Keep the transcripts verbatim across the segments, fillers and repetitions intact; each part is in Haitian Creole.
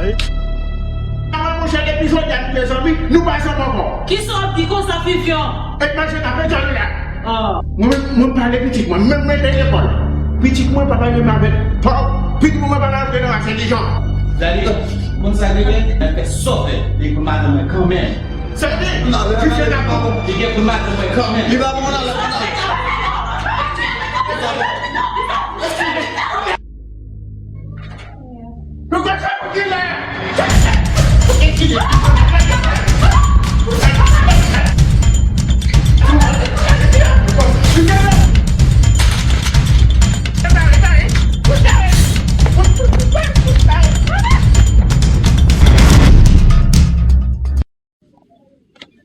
Ay. Avan, monchè, depi jodi a nou te zanmi, nou pa zanmi ankò. Kisa w ap di konsa, Fifyon? E manje n ap fè jodi a. Ah. Mwen menm, mwen pale pitit mwen, menm mwen te lekòl. Pitit mwen pa pale menm avèk pa, pitit mwen pa pale avèk nan entèlijan. Dali, konn sa li fè? L ap fè sòfè, li pou madanm mwen kanmenm. Sa vle di, Fifyon ap bon. Li gen pou madanm mwen kanmenm. Li pa bon la, la, la. Nou pa sa pou ki lè.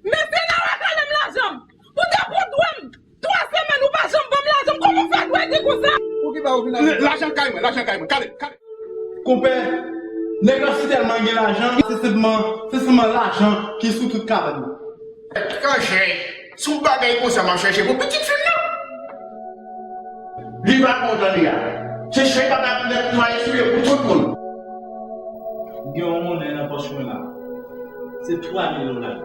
Men vin a rekale m lajan m. Ou te pran dwa m twa semèn, ou pa janm ban m lajan m. Kòman w fè dwe di konsa? Pou ki ba ou vin a... Lajan kay mwen, lajan kay mwen. Kale, kale. Konpè, nèg la si tèlman gen lajan, se sèlman, se sèlman lajan ki sou tout kabann nan. Tèt tranche, se yon bagay konsa m ap chèche pou pitit fi m nan. Li pa kontan li a. Se chèk pa ka nèt netwaye sou yo pou tout moun. M gen yon monnen nan pòch mwen la. Se twa mil dola.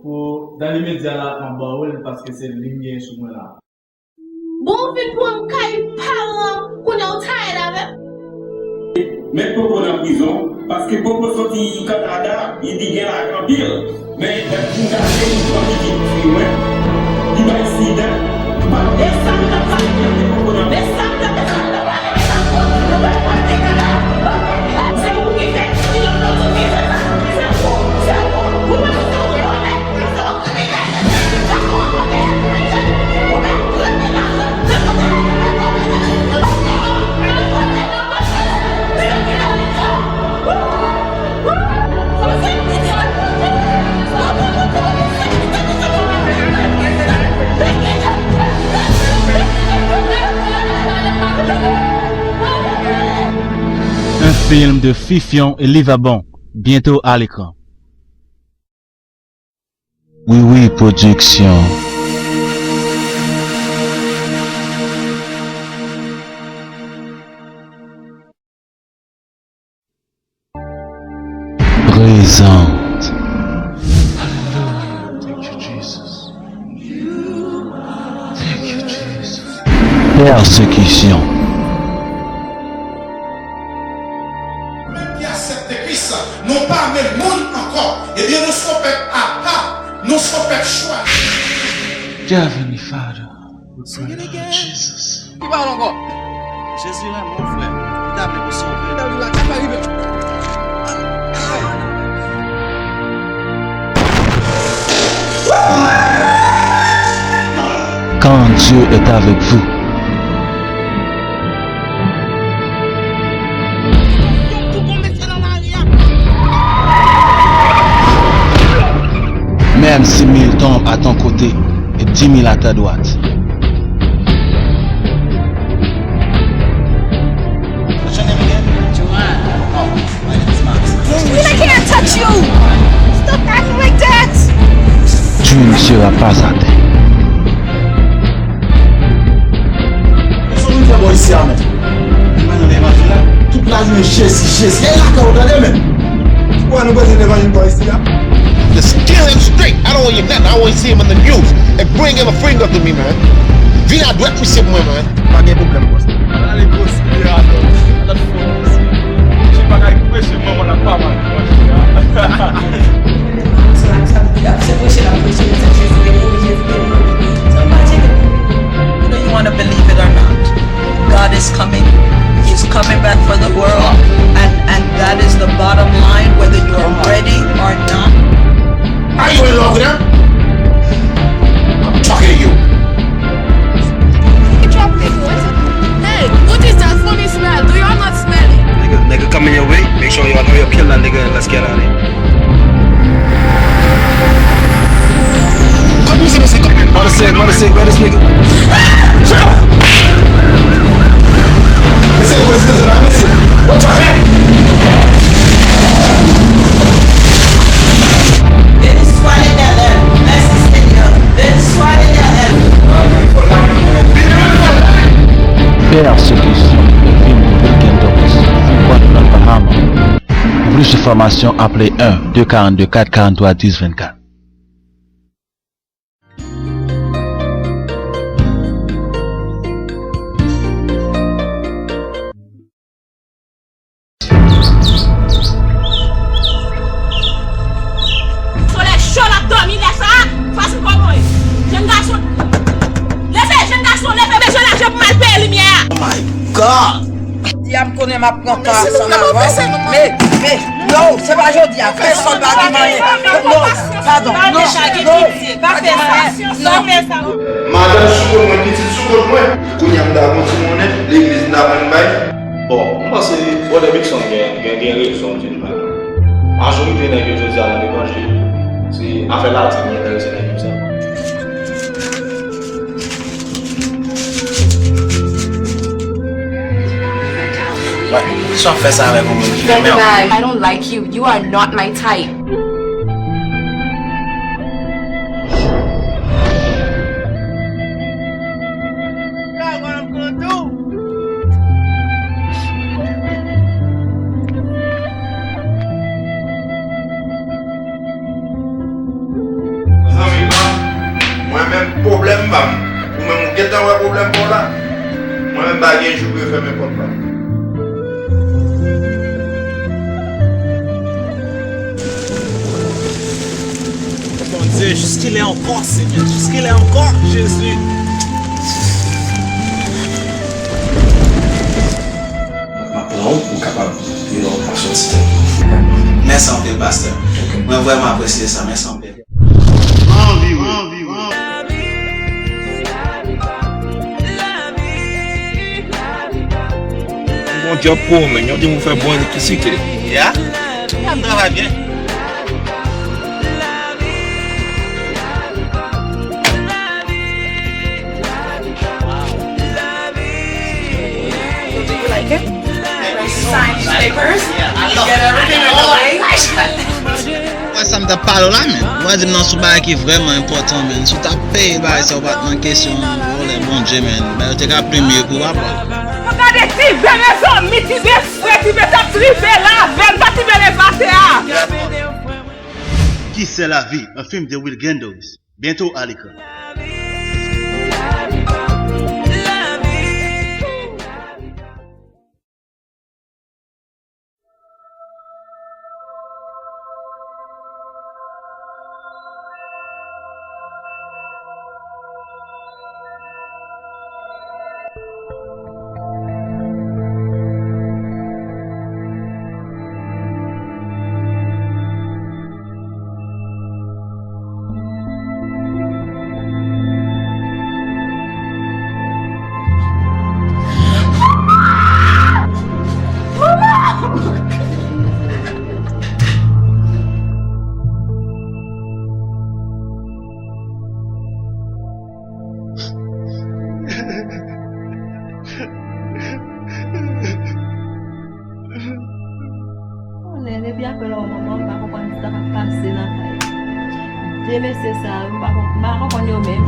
Pou, dans l'immédiat la, m ap ba w l paske se li m gen sou mwen la. Bon, ou vin pran m kay paran, kounye a w tired avè m? Met Popo nan prizon, paske Popo soti Kanada, li di gen lajan anpil. Men, lè m gade li pran pitit fi mwen, li bay sida, li pa... Desann nan pale. Desann nan pale. Un film de Fifyon et Livabon, bientôt à l'écran. Wiwi Production prezante. Hallelujah. Thank you, Jesus. Thank you, Jesus. Pèsekisyon. Menm ki aksepte Kris, nou pa menm moun ankò. Ebyen, nou se yon pèp apa, nou se yon pèp chwazi. Heavenly Father, we pray, Lord Jesus. Ki pawòl ankò? Jezi renmen w, frè. Li ta vle pou sove. Li la, sa pa rive. Quand Dieu est avec vous. Même si mille tombent à ton côté et dix mille à ta droite. What's your name again? Joanne. Oh, my name is Max. Wait, I can't touch you! Stop acting like that! Tu ne seras pas atteint. Sa w vin fè bò isi a menm? Li pa nan levanjil la. Tout lajounen Jezi, Jezi. E lakay ou tande menm. Ou wè nou bezwen levanjil bò isi a? Just kill him straight. I don't want you nothing. I want to see him on the news. And bring him a finger to me, man. Vin a dwèt misye pou mwen, man. Pa gen pwoblèm, bòs. Ann ale gwo sipye atò. Lòt fò. Jezi pa ka preche manman l ap pa mal. Sa l ap sa l ap se preche l ap preche, men se Jezi te mouri, Jezi te mouri. Sa l pa tcheke. You know, you wanna believe it or not, God is coming. He's coming back for the world. And, and that is the bottom line, whether you are ready or not. Are you in love with him? I'm talking to you. Hey, what is that funny smell? Do y'all not smell it? Nigga, nigga, come in here Sick, mother sick, brother sick. Béni soit l'Éternel. Merci Seigneur. Béni soit l'Éternel. Pèsekision e vin pou Wilgendorf, Freeport nan Bahama. Pou plis enfòmasyon, aple un, deux quarante-deux, quatre quarante-trois, dix vingt-quatre. Solèy cho l ap dòmi lè sa a, fasil kòman ye. Jèn gason, leve, jèn gason, leve, bezwen lajan pou m al peye limyè a. Oh my God! Jodi a m konnen m ap pran ka ansanm avè w. Men, men, no, se pa jodi a. Pèsonn pa di m anyen. No, padon, no, no. Pa fè sa. Pa fè sa. Madanm sou kont mwen, pitit sou kont mwen. Kounye a m ta gon ti monnen, legliz m ta pran bay. Bon, m panse Brother Bigson gen, gen, gen rezon di l pa. Majorite nèg yo jodi a nan levanjil, se afè lajan yo enterese nèg yo sa. Sa w ap fè sa avèk yon moun ki renmen w? I don't like you. You are not my type. Zanmi pa m, mwen menm pwoblèm pa m. Ou menm ou gentan wè pwoblèm pa w la. Mwen menm pa gen jou pou yo fèmen pòt la. Bondye, jiskilè ankò, Senyè? Jiskilè ankò, Jezi? M ap pran w pou w kapab rive yon pasyon ti tan. Mèsi anpil, pastè. Mwen vrèman apresye sa. Mèsi anpil. Anvi, wi. Bon djòb pou ou, men. Yon di m ou fè bon elektrisite. Ya? Ya, m travay byen. So do you like it? Sign papers, get everything out of the way. Wè sa m t ap pale w la, men. Ou pa di m nan sou bagay ki vrèman enpòtan, men. Si w t ap peye bagay sa, ou pa t nan kesyon, volè Bondye, men. Bagay yo te ka pi mye pou papa. Gade Tibe, mezanmi, Tibe fre, Tibe t ap tripe la avè l, pa Tibe leve atè a. Qui c'est la vie, un film de Will Genders, bientôt à l'écran. Konnen, depi apre lanmò manman m, m pa konprann sa k ap pase nan kay la. De mesye sa yo, m pa konp-, m pa konprann yo menm.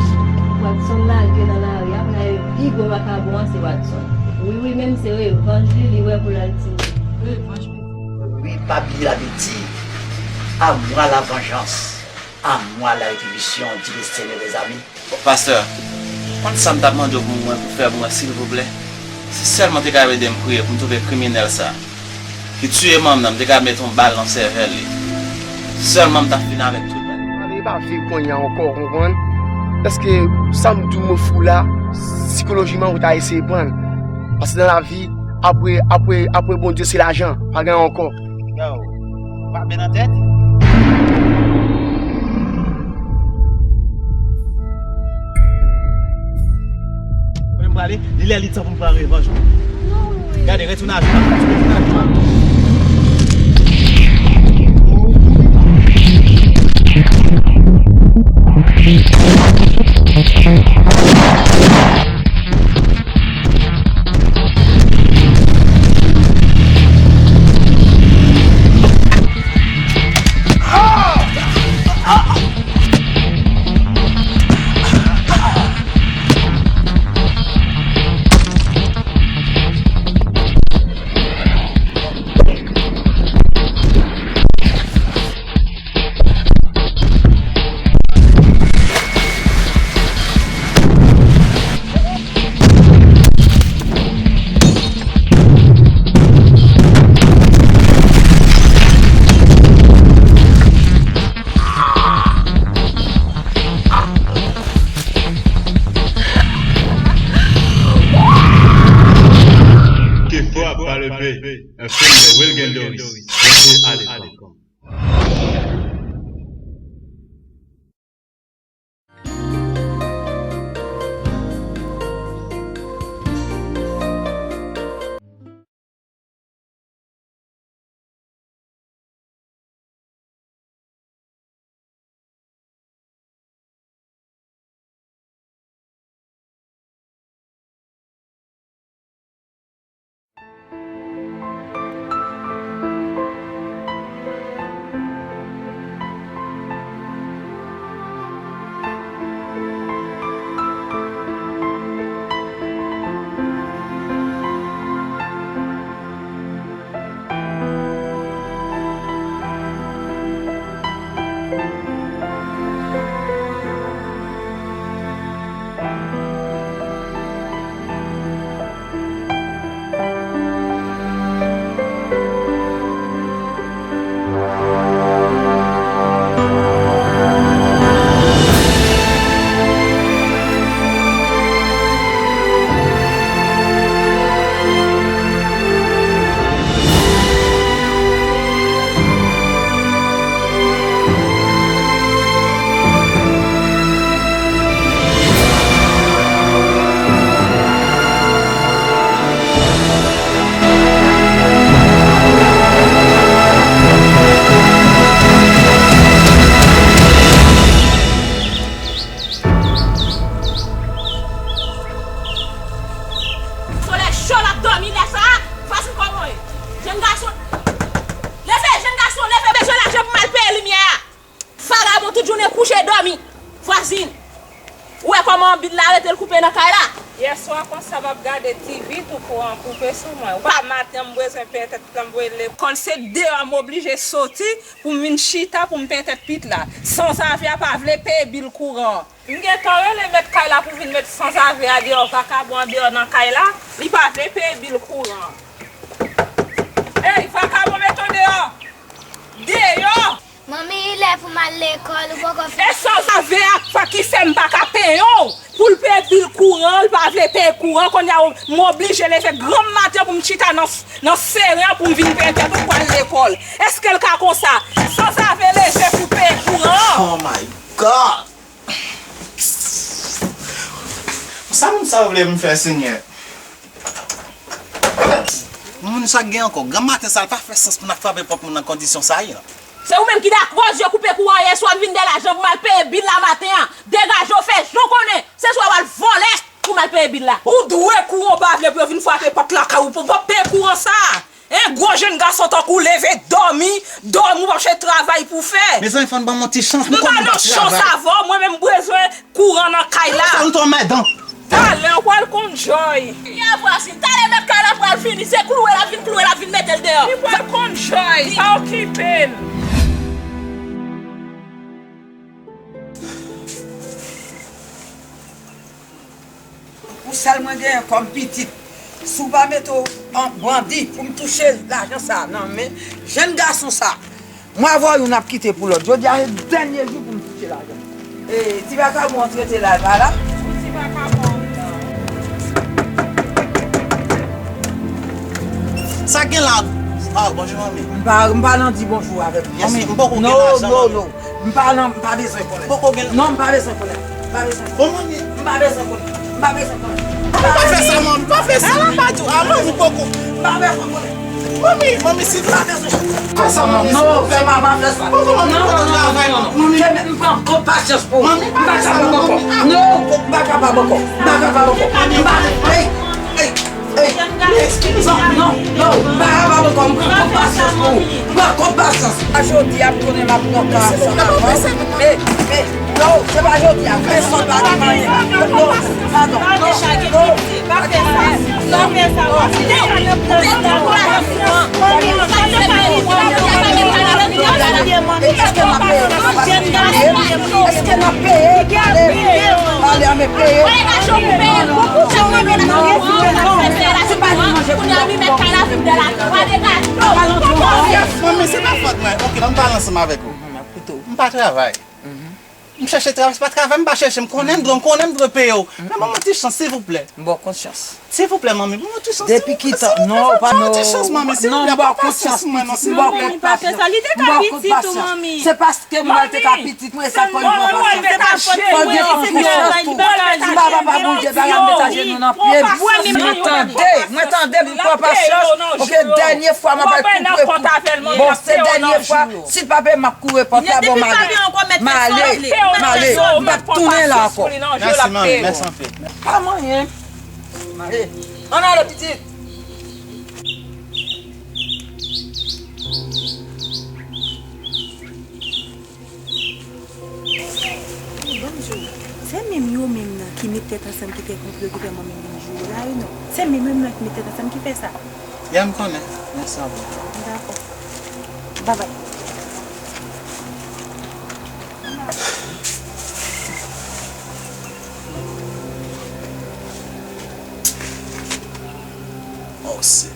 Watson lage nan lari a, moun la pi gwo vakabon an se Watson. Wi, wi, menm se revanj li, li wè pou l al tire. Revanj, pitit. Wi, pa bliye la, pitit. À moi la vengeance. À moi la rétribution, dit le Seigneur des armées. Bon, pastè, ou konn sa m t ap mande w pou mwen, pou fè pou mwen, silvouplè? Si sèlman w te ka ede m priye pou m twouve kriminèl sa ki tiye manman m nan, m te ka mete yon bal nan sèvèl li. Si sèlman m t ap fini avèk tout bagay. Pale pa viv kounye a ankò, w konprann? Èske sa m di w mwen fou la, sikolojiman ou ta eseye pran l? Paske nan lavi, apre, apre, apre Bondye se lajan, pa gen ankò. Yo, ou pa byen nan tèt? Mwen prale, li lè li tan pou m pran revanj mwen. Gade, retounen a jou, retounen a jou. Mwen Que frappe par le B, un film de Wilgen Doris, bientôt à l'écran. Solèy cho l ap dòmi lè sa a. Vwazin, kòman w ye? Jèn gason, leve, jèn gason, leve, bezwen lajan pou m al peye limyè a. Vagabon tout jounen kouche dòmi. Vwazin, ou wè kòman bil la rete l koupe nan kay la? Yèswa konsa m ap gade T V tou kouran koupe sou mwen. Ou pa maten m bezwen peye tèt la m voye l lekòl, se deyò m oblije soti pou m vin chita pou m peye tèt pit la. Sanzave a pa vle peye bil kouran. M gentan rele mèt kay la pou vin met sanzave a deyò, vakabon an deyò nan kay la, li pa vle peye bil kouran. Ey, vakabon, met w deyò! Deyò! Manmi, lè pou m al lekòl, ou poko fin. E sanzave a fa ki fè m pa ka peye w pou l peye bil kouran, l pa vle peye kouran, kounye a m oblije leve granm maten pou m chita nan, nan seren an pou m vin peye tèt ou pou al lekòl. Èske l ka konsa? Sanzave leve pou peye kouran an. Oh my God! Sa moun sa yo vle m fè, Senyè? Moun sa gen ankò. Granm maten sa, l pa fè sans pou n ap frape pòt moun nan kondisyon sa a. Se ou menm ki dakòz yo koupe kouran an yèswa, m vin dèyè lajan pou m al peye bil la maten an. Degaje w, fè jan w konnen. Se swa w al vòlè pou m al peye bil la. Ou dwe kouran w pa vle pou yo vin frape pòt lakay ou, pou w p ap peye kouran sa a. Hein, gwo jèn gason tankou w leve dòmi, dòmi, ou p ap chèche travay pou w fè. Mezanmi, fò n ban m yon ti chans, m konnen m p ap travay. M pa nan chans avè w, mwen menm m bezwen kouran nan kay la. Sa nou t anmèdan. Talè, ou pral konn joy. Yè vwazin, talè mèt kay la pral vini, se kloure l ap vin kloure l ap vin mete l deyò. Li pral konn joy, pa okipe l. Pou sèl mwen genyen kòm pitit, si w pa mete w an bandi pou m touche lajan sa a nan men jèn gason sa a, mwen avè w youn ap kite pou lòt. Jodi a se dènye jou pou m touche lajan. E, ti vakabon an trete la, l pa la? Ti vakabon an wi la. Sa gen la? Ah, bonjou, manmi. M pa, m pa nan di bonjou avèk manmi. Yes, m poko gen lajan, manmi. No, no, no. M pa nan, m pa bezwen konnen. Poko gen. Non, m pa bezwen konnen. M pa bezwen konnen. Bon, manmi. M pa bezwen konnen. M pa bezwen konnen. M pa fè sa, manmi. M pa fè sa. M pa di w. Ah, manmi, poko. M pa bezwen konnen. Manmi, manmi, silvouplè. M pa bezwen. Fè sa, manmi. Non, fè m pa fè sa. Poko, manmi, poko travay, non. Manmi, m pa gen pasyans pou ou. Manmi, m pa fè sa, manmi. Non, m pa Papa bòkò, m pa ka papa bòkò. M pa, ey, ey, ey, non, non, non, m pa ka papa bòkò, m pran kòb pasyans pou ou. M pran kòb pasyans. A jodi a, m konnen m ap pran kòb pasyans avan. Men, men, non, se pa jodi a, pèsonn pa di m anyen. Non, padon, non, non, pa di m anyen. Non, non, non. Èske n ap peye? Èske n ap peye? Pale, pale, a, men peye. Se pa li manje pou kòb, kòb. Manmi, se pa fòt mwen. Ok, ban m pale ansanm avèk ou. M pa travay. M chache travay, se pa travay m pa chache, m konnen m dwe, m konnen m dwe peye w. Men ban mwen ti chans, silvouplè. M ba w konsyans. Silvouplè, manmi, ban mwen ti chans, silvouplè. Depi ki tan? Non, pa non. Ban mwen ti chans, manmi, silvouplè, pran pasyans pou mwen, non, silvouplè. Manmi, pa fè sa. Li te ka pitit ou, manmi. Se paske mwen te ka pitit mwen, e sa fò li pran pasyans. Fò l gen konsyans tou. M ba papa Bondye bagay, m met ajenou nan pye m. Mwen tande, mwen tande, m pran pasyans. Ok, dènye fwa, mwen pral koupe pou. Bon, se dènye fwa. Si l pa peye, m ap kouri pòt la, bon, m ale. M ale, m ale. M p ap tounen la ankò. Mèsi, manmi. Mèsi anpil. Pa manyen. M ale. Ann ale, pitit. Ban m di w, se menm yo menm nan ki met tèt ansanm ki fè konplo ki fè manmi m vin joure la, wi non. Se menm yo menm nan ki met tèt ansanm ki fè sa. Ya, m konnen. Mèsi anpil. Dakò. Babay. Oh, Senyè.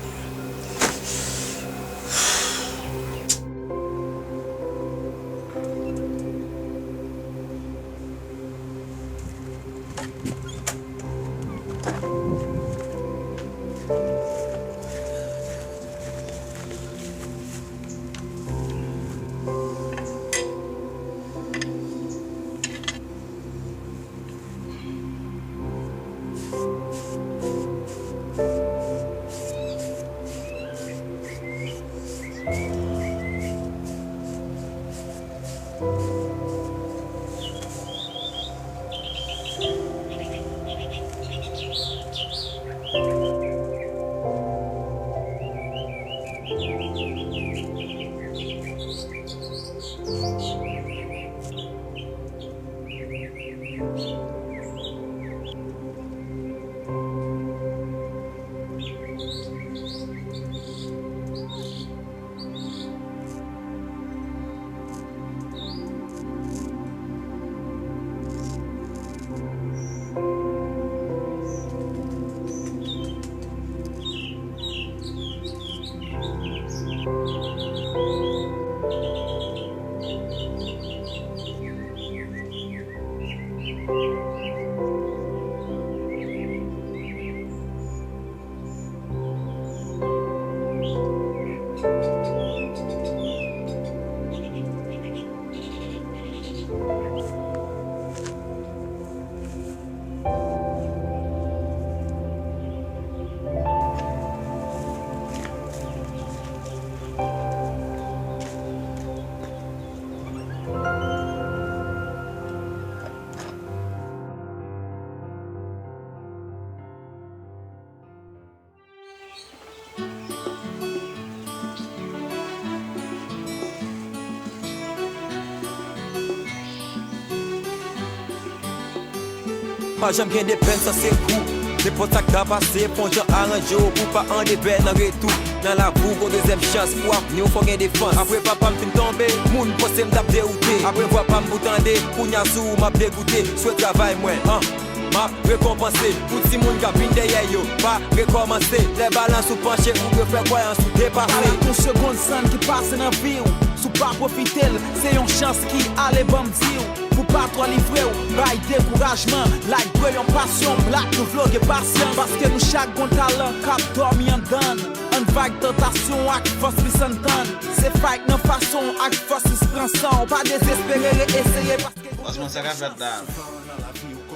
Pa janm gen de pèn san sekou. Nenpòt sa k ta pase, fò w jan aranje w pou w pa an depè nan retou. Nan lavi w gon dezyèm chans, pou avni w fò w gen defans. Apre papa m fin tonbe, moun panse m t ap dewoute. Apre vwa pa m pou tande, kounye a sou ou m ap degoute. Swe travay mwen, an. M ap rekonpanse pou timoun k ap vin dèyè yo. Pa rekòmanse. Lè balans ou panche, ou dwe fè kwayans ou depase. Pa rate yon segonn sa ki pase nan vi w. Si w pa pwofite l, se yon chans ki ale ban m di w. Pou pa twò livre w bay dekourajman. Like, bro, yon pasyon. Black, nou vle w gen pasyans. Paske nou chak gon talan k ap dòmi anndan n. Ann fight tantasyon ak fòs li san tann. Se fight nan fason w ak fòs li pran san w. Pa dezespere, reeseye paske Franchman, sa k ap fèt la?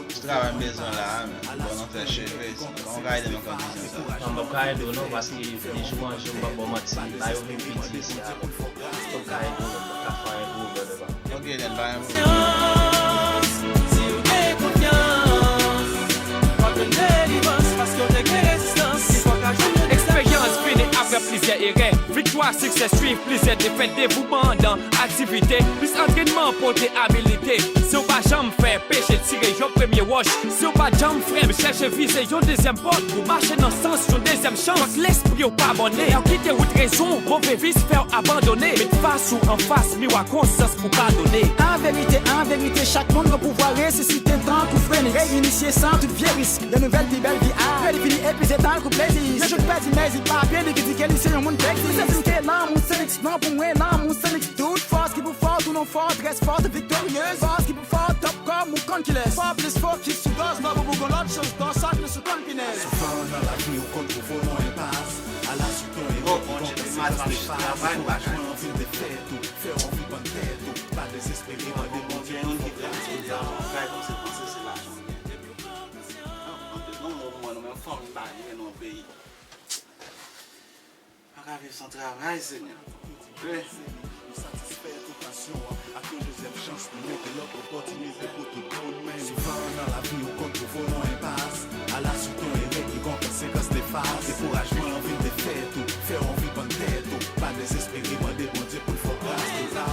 Ti travay m bezwen la a, men. Bon, nou fè cheve, si nou ka ede nou fè biznis sa. Non, m p ap ka ede w non, paske de jou an jou, m p ap ba w manti, la yo vin piti isi a. M p ap ka ede w non, m p ap ka fè anyen pou ou, brother pa m. Ok, then, pa gen pwoblèm. Si w gen konfyans, plizyè erè. Viktwa, siksè swiv plizyè defèt. Devouman anndan aktivite, plis antrènman pote abilite. Si w pa janm fè peche, tire yon premye wòch. Si w pa janm frè m, chèche vize yon dezyèm pòt pou mache nan sans yon dezyèm chans. Fòk lespri w pa bòne, lè w kite wout rezon, move vis fè w abandone. Met fas ou anfas miwa konsyans pou padone. An verite, an verite, chak moun gen pouvwa resisite tankou frenix. Reinisye san tout vye risk. Yon nouvèl pi bèl vi a redevini epize tankou plezi. Yon jou k pèdi mezi pa pye li ki di ke li se yon moun k egzis. Mwen santi m ke lanmou se liks, non pou mwen lanmou se liks. Tout fòs ki pou fè w tounen yon fòtrès fòt e viktoryez. Fòs ki pou fè w top kòm ou konn kilès. Fò plis fokis sou dòz love ou pou gon lòt chans dò chak nou sou konn pinèz. Souvan nan lavi ou konn twouve w nan enpas. Ala sou ton ewo ki gon konsekans nefas. Dekourajman anvi l defèt ou, fè w anvi pann tèt ou. Pa dezespere, mande Bondye pou fè gras pou sa. Bagay konsekans se lajan. Non, non, non, non, men fanmi pa gen nan peyi. Pa ka viv san travay, Senyè. Souvan nan lavi ou konn twouve w nan enpas. Ala sou ton erè ki gon konsekans nefas. Dekourajman vin defèt ou, fè w anvi pann tèt ou. Pa dezespere, mande Bondye pou l fè w gras pou sa.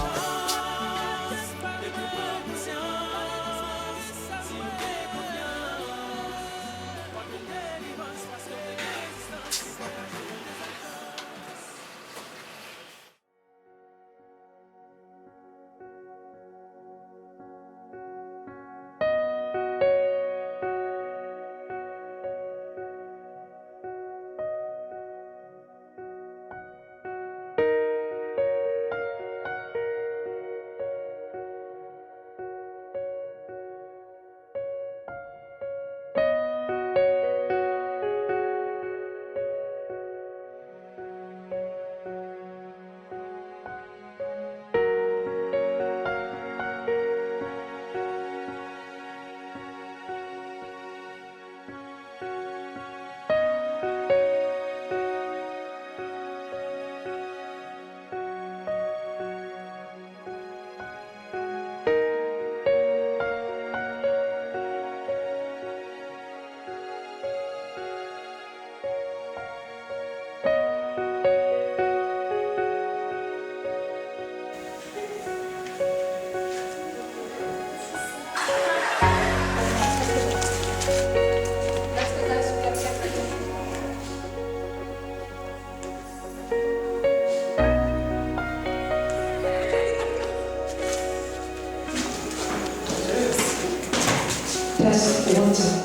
Test, one, two.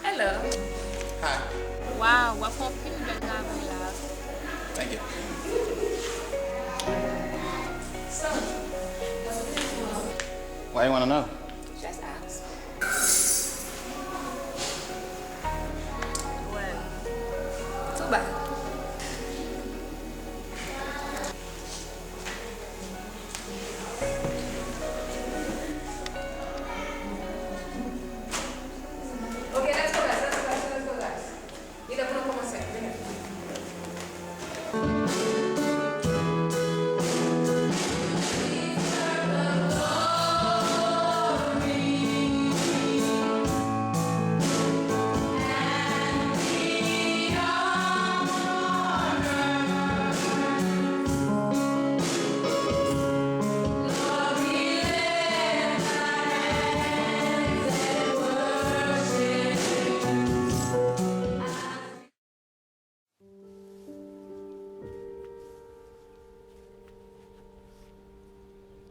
Hello. Hi. Wow, w ap fè anpil bèl travay la. Thank you. Why you wanna know? Just ask. Well, too bad. Ok, let's go, guys, let's go, guys, let's go, guys. Li lè pou nou kòmanse. Vini.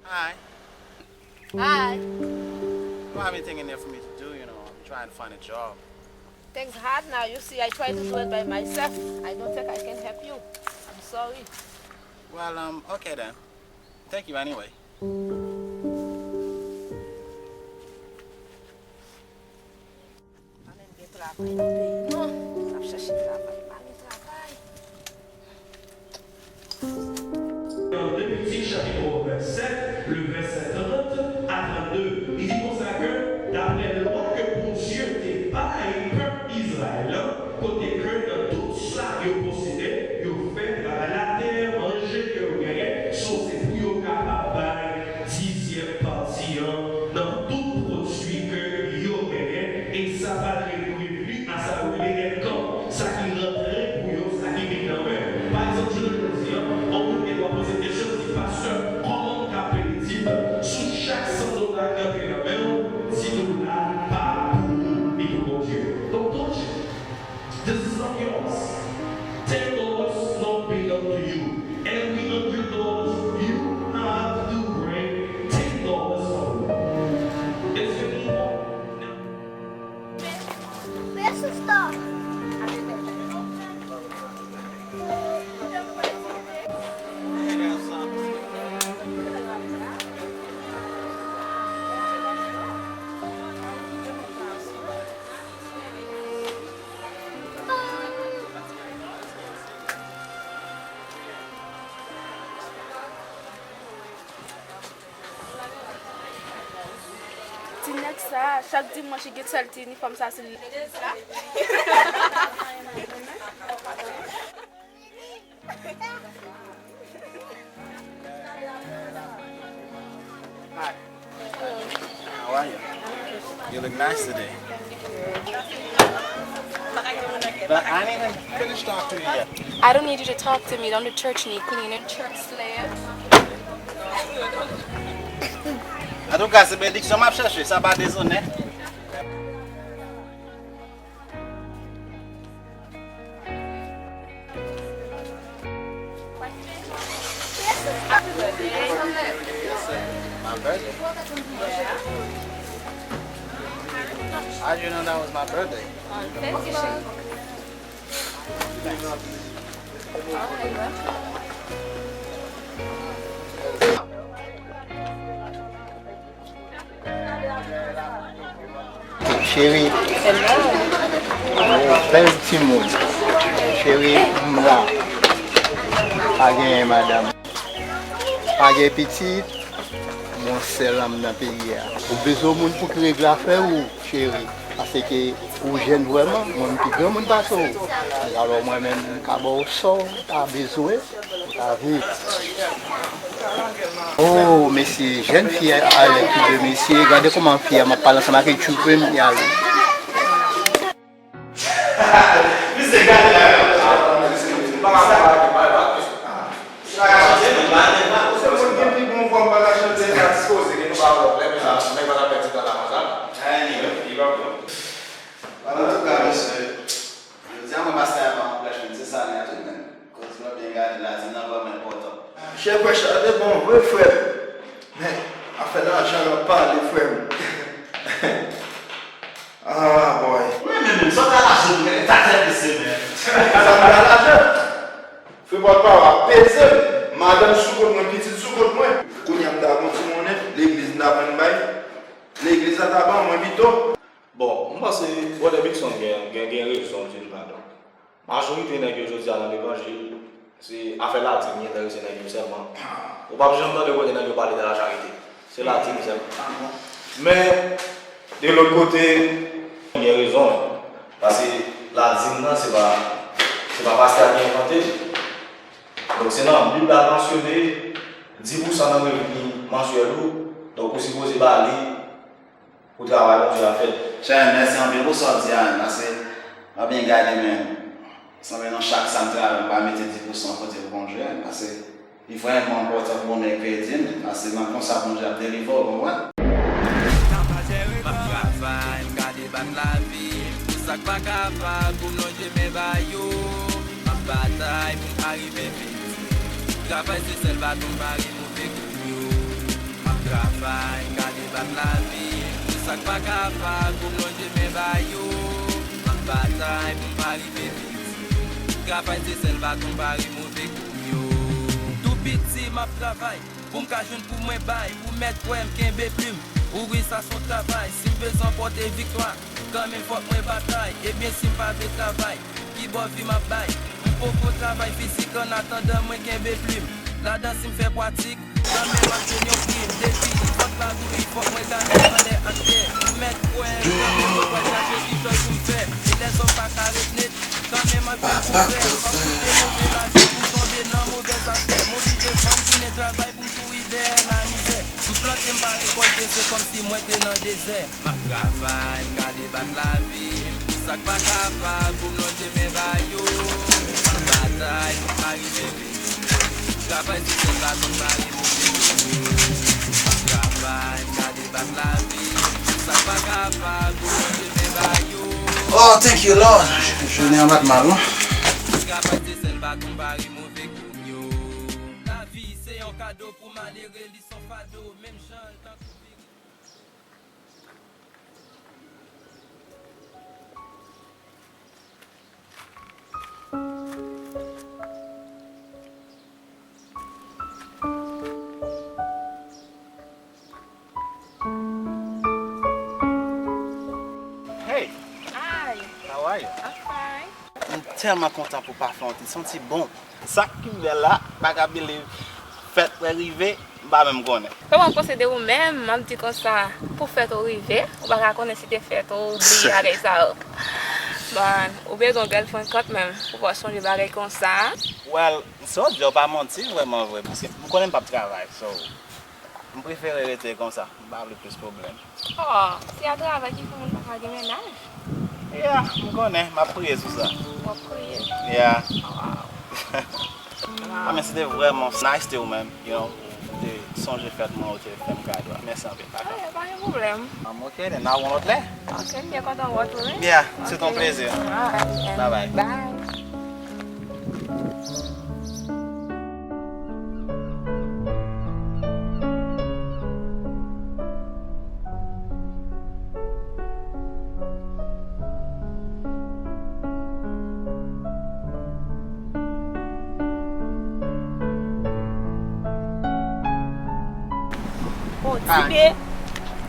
Hi. Hi. You don't have anything in there for me to do, you know. I'm trying to find a job. Things hard now. You see, I try to do it by myself. I don't think I can help you. I'm sorry. Well, um, okay then. Thank you anyway. Pa menm gen travay nan peyi non. N ap chèche travay, pa gen travay. Nan Levitik chapit vennsèt, le vèsè trant a trannde, li di konsa ke, daprè lwa ke Bondye te bay pèp Izrayèl lan, Ti nèg sa, chak dimanch li gen sèl ti inifòm sa sou legliz la. Hi. How are you? You look nice today. But I didn't even finish talking to you yet. I don't need you to talk to me. Don't the church need cleaning? Church slave. Antouka, se benediksyon m ap chèche, sa pa dezonè. Yes, sir. My birthday? How do you know that was my birthday? On Facebook. Thanks. All right, welcome. Cheri, bèl timoun. Cheri, m la. Pa genyen madanm. Pa gen pitit. Mwen sèl an m nan peyi a. Ou bezwen yon moun pou ki regle afè ou, cheri. Paske ou jèn vrèman, mwen m pi granmoun pase w. Alò mwen menm, m ka ba w sa w ta bezwen. Ou ta vle. Oh, mesye, jèn fi a avèk tout de mesye, gade kòman fi a, m ap pale ansanm ak li, tchoupe m, y ale. Misye gade la, yo. M pa ka pale, pale pa. Sa ka chante, men pa, men pa. Se moun ki pi bon vwa, m pa ka chante, sa dispoze, ke nou pa wè, lè men la, nèg pa ka pèdi tan la konsa. Anyway, li pa bon. Antouka, mesye, jodi a, mwen pastè a ban mwen prèch, men se sa li a tou, men. Kote mwen byen gade, ladim nan vrèman enpòtan. Chè prèch la te bon vre, frè m. Men, afè lajan l ap pale, frè m. Ah, boy. Mwen menm, menm, sa w ta laje m, ta tèt de semèn. Sa m ta laje m? Frè pòtpawòl ap peze m. Madanm sou kont mwen, pitit sou kont mwen. Kounye a m ta gon ti monnen, legliz m ta pran bay. Legliz la ta ban mwen pito. Bon, m panse Brother Bigson gen, gen, gen rezon, di l pa donk. Majorite nèg yo jodi a nan levanjil, se afè ladim li enterese nèg yo sèlman. Ou p ap janm tande kote nèg yo pale de lacharite. Se ladim sèlman. Men, de lòt kote, gen rezon. Paske ladim nan, se pa, se pa pastè a ki envante l. Donk, se nan Bib la l mansyone dis pousan nan revni mansyèl ou. Donk, ou sipoze ba li pou travay Bondye a fèt. Chè, mèsi anpil pou sa w di a, paske m ap byen gade, men sanble nan chak sa m travay, m pa mete dis pousan kote pou Bondye, paske li vrèman enpòtan pou mwen kredi, men paske nan konsa Bondye ap delivre w, ou konprann? M ap travay, m ka debat lavi, pou sa k pa kapab, pou m lonje men ba yo. M ap batay pou m pa rive piti. Travay se sèl baton m pare move kou yo. M ap travay, m ka debat lavi, pou sa k pa kapab, pou m lonje men ba yo. M ap batay pou m pa rive piti. Travay se sèl baton m pare move kou yo. Tou piti m ap travay, pou m ka jwenn pou mwen bay, pou mèt kwè m kenbe plim. Ouvri sa se yon travay, si m bezwen pòte viktwa, kanmenm fòk mwen batay, ebyen si m pa vle travay, ki bò vi m ap bay? M poko travay fizik annatandan mwen kenbe plim. Ladan si m fè pwatik, kanmenm m ap jwenn yon prim. Depi vant la rouri, fòk mwen gade anlè ak tè. Mèt kwè, kanmenm mwen pral chache kichòy pou m fè. E lèzòm pa ka ret nèt, kanmenm m ap jwenn pwogrè. Fòk m kite move lavi pou tonbe nan move zafè. M oblije fè m tounen travay pou m kouri dèyè lamizè. M plante, m pa rekòlte, se kòmsi mwen te nan dezè. M ap travay, m ka debat lavi, pou sa k pa kapab, pou m lonje men ba yo. M ap batay, pou m pa rive piti. Travay se sèl baton m pare move kou yo. M ap travay, m ka debat lavi, pou sa k pa kapab, pou m lonje men ba yo. Oh, thank you, Lord. Je, je n'ai en mal, non? Travay se sèl baton m pare move kou yo. Lavi se yon kado pou malere, li s on fado, menm jan l tankou viri. Hey! Hi! How are you? I'm fine. M tèlman kontan pou pafen w, te santi bon. Sa k pi bèl la, pa ka believe, fèt mwen rive, m Pa menm konnen. Kòman w panse de ou menm? M ap di konsa, pou fèt ou rive, ou pa ka konnen si te fèt ou, ou bliye bagay sa yo. Bon, ou bezwen yon girlfriend kanmenm, pou w pa sonje bagay konsa. Well, sa w di a pa manti vrèman vre, paske m konnen m p ap travay, so, m prefere rete konsa, m pa vle plis pwoblèm. Oh, se a travay ki fè moun pa ka gen mennaj? Yeah, m konnen, m ap priye sou sa. W ap priye? Yeah. Oh, wow. Ah, men se te vrèman nice de ou menm, you know, ou te sonje fèt mwen, ou te fè m kado a. Mèsi anpil, papa. Ah, pa gen pwoblèm. Um, ok, then, nan yon lòt lè. Ok, m byen kontan wè w tou, wi. Yeah, se te yon plezi. Alright, then. Bye bye. Bye. Oh, Tibe,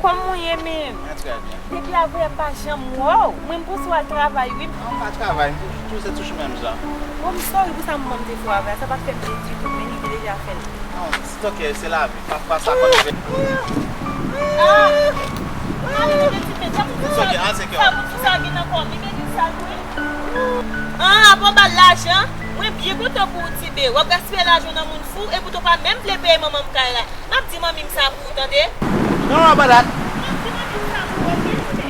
kòman w ye menm? Mwen trè byen. Depi aviyè m pa janm wè w. Mwen, m panse w al travay, wi. Non, m pa travay, m toujou se touch menm jan. Bon, m sòri pou sa manman m te fè w avè a, sa pa t fè m byen ditou, men li te deja fè l. Non, it's ok, se lavi. Pafwa sa konn rive. Ah! Mwen rive ti pete pou sa, sa moun fou sa gen nan kò m, li mete sal vre. Ah, bon, ba l lajan. Mwen byen kontan pou ou, Tibe. W ap gaspiye lajan w nan moun fou, epi w pa menm vle peye manman m kay la. M ap di manmi m sa pou ou, tande? Don't worry about that. M ap di manmi m sa pou ou, oke, Tibe?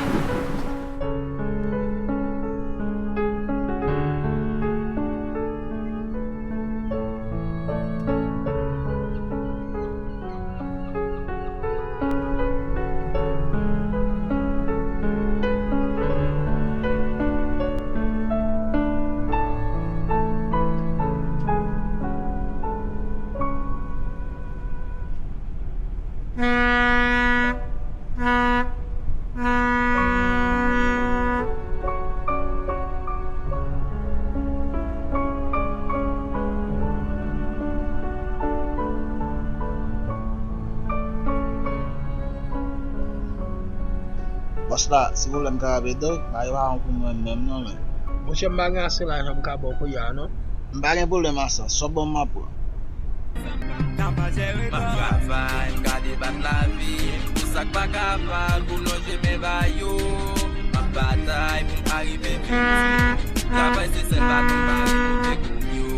Bòs la, silvouplè, m kapab ede w? Bagay pa bon pou mwen menm non, men. Monchè, m pa gen ase lajan m ka ba w kounye a non. M pa gen pwoblèm a sa, sa w ban m m ap pran. M ap travay, m ka debat lavi, pou sa k pa kapab, pou m lonje men ba yo. M ap batay pou m pa rive viktim. Travay se sèl baton m pa remove kounyo.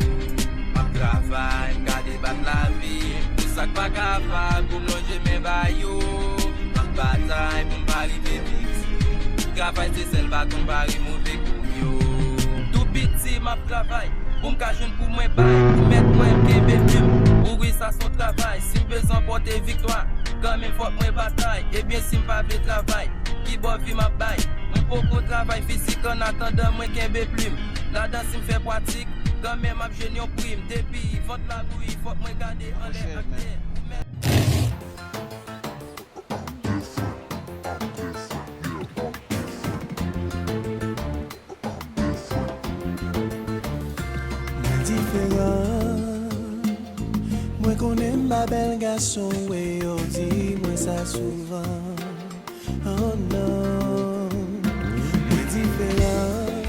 M ap travay, m ka debat lavi, pou sa k pa kapab, pou m lonje men ba yo. M ap batay pou m pa rive viktim. Travay se sèl baton m pa remove kounyo. Tou piti m ap travay, pou m ka jwenn pou mwen bay, pou mèt mwen kenbe fim. Wi, sa s on travay, si m bezwen pòte viktwa, kanmenm fòk mwen batay. Ebyen, si m pa vle travay, ki bò vi m ap bay? Mwen poko travay fizik, annatandan mwen kenbe plim. Ladan, si m fè pwatik, kanmenm m ap jwenn yon prim. Depi vant la bouyi, fòk mwen gade anlè ak tè. Pou mèt Mwen diferan. Mwen konnen m pa bèl gason, wi, yo di mwen sa souvan. Oh non, mwen diferan.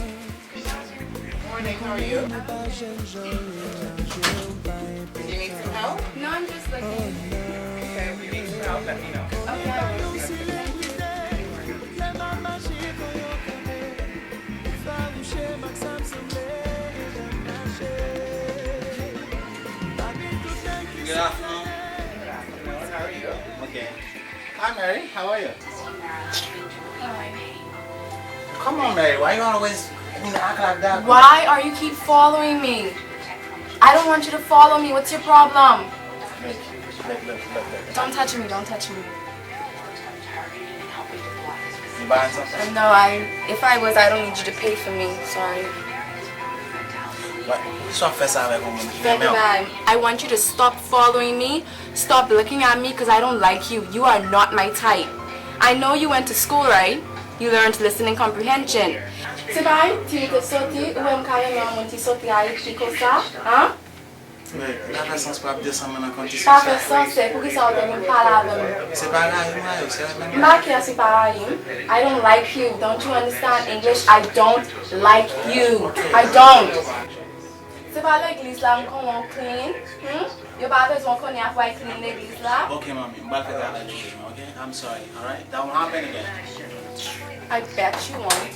Morning, how are you? Mwen pa jèn jan, wi, jan m pa enpòtan. You need some help? No, I'm just looking. Okay, if you need some help, let me know. Okay, I will. Good afternoon. Good afternoon. How are you? Okay. Hi, Mary. How are you? Hi. Come on, Mary. Why you always, I mean, act like that? Why are you keep following me? I don't want you to follow me. What's your problem? Look, look, look, look, look. Don't touch me. Don't touch me. You buying something? No, I. If I was, I don't need you to pay for me. Sorry. What? Kisa w ap fè sa avèk yon moun ki renmen w? Baby, I want you to stop following me. Stop looking at me 'cause I don't like you. You are not my type. I know you went to school, right? You learned listening comprehension. Se pa Ayiti m te soti, ou wè m ka renmen yon moun ki soti Ayiti konsa, an? Men, li pa fè sans pou ap desann mwen nan kondisyon sa. Pa fè sans, se poukisa ou te vin pale avè m? Se pa rayi m rayi w, se renmen m. M pa care si pa rayi m. I don't like you. Don't you understand English? I don't like you. I don't. Se pa legliz la m konnen w clean, hmm? Yo pa bezwen w konnen apre w clean legliz la. Ok, manmi, m pral fè travay pou ou demen, ok? I'm sorry, alright? That won't happen again. I bet you won't.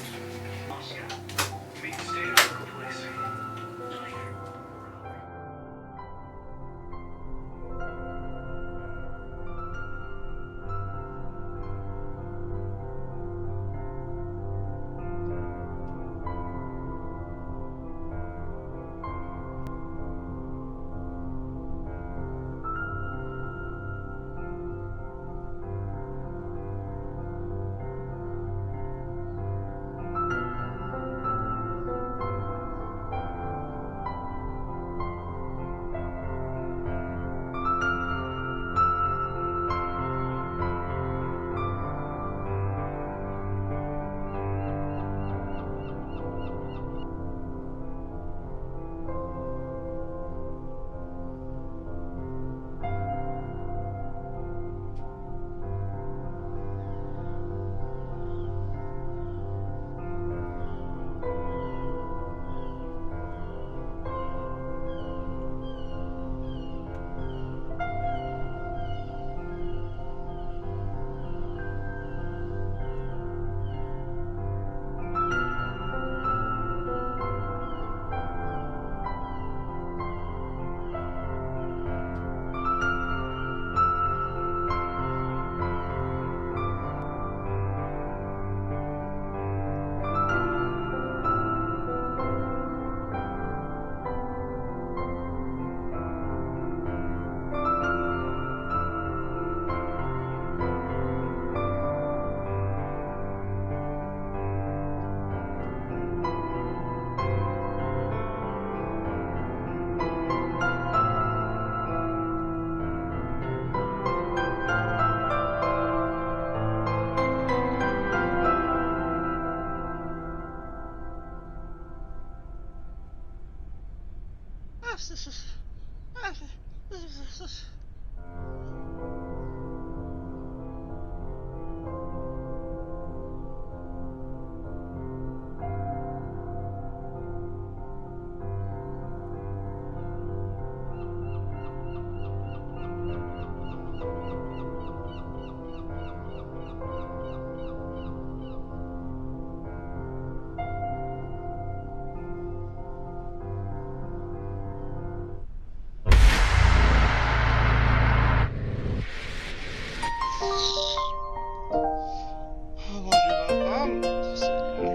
O Bondye papa m, Senyè.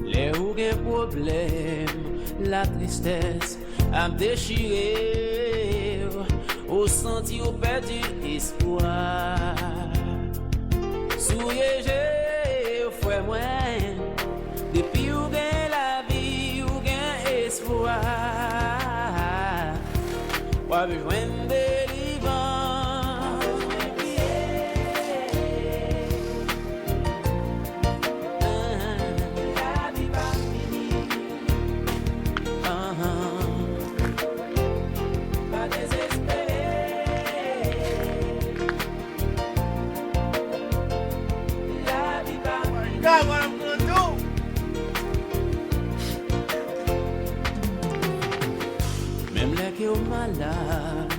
Lè ou gen pwoblèm, latristès ap dechire w, ou santi w pèdi espwa. Souye je w, frè mwen, depi w gen lavi, w gen espwa. W ap jwenn delivrans. Lavi pa fini. Pa dezespere. Lavi pa fini. Menm lè ke w malad,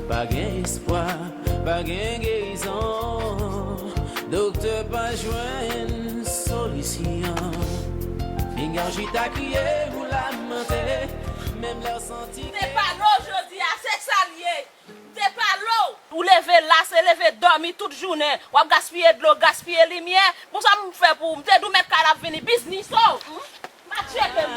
pa gen espwa, pa gen gerizon. Doktè pa jwenn solisyon. Pinga w chita kriye ou lamante, menm lè w santi ke... Se pa lo jodi a, se sa l ye. Se pa lo. Ou leve la, se leve dòmi tout jounen. W ap gaspiye dlo, gaspiye limyè. Bon, sa m fè pou ou? M te di w mèt kay la ap vini, biznis ou. M a tcheke m.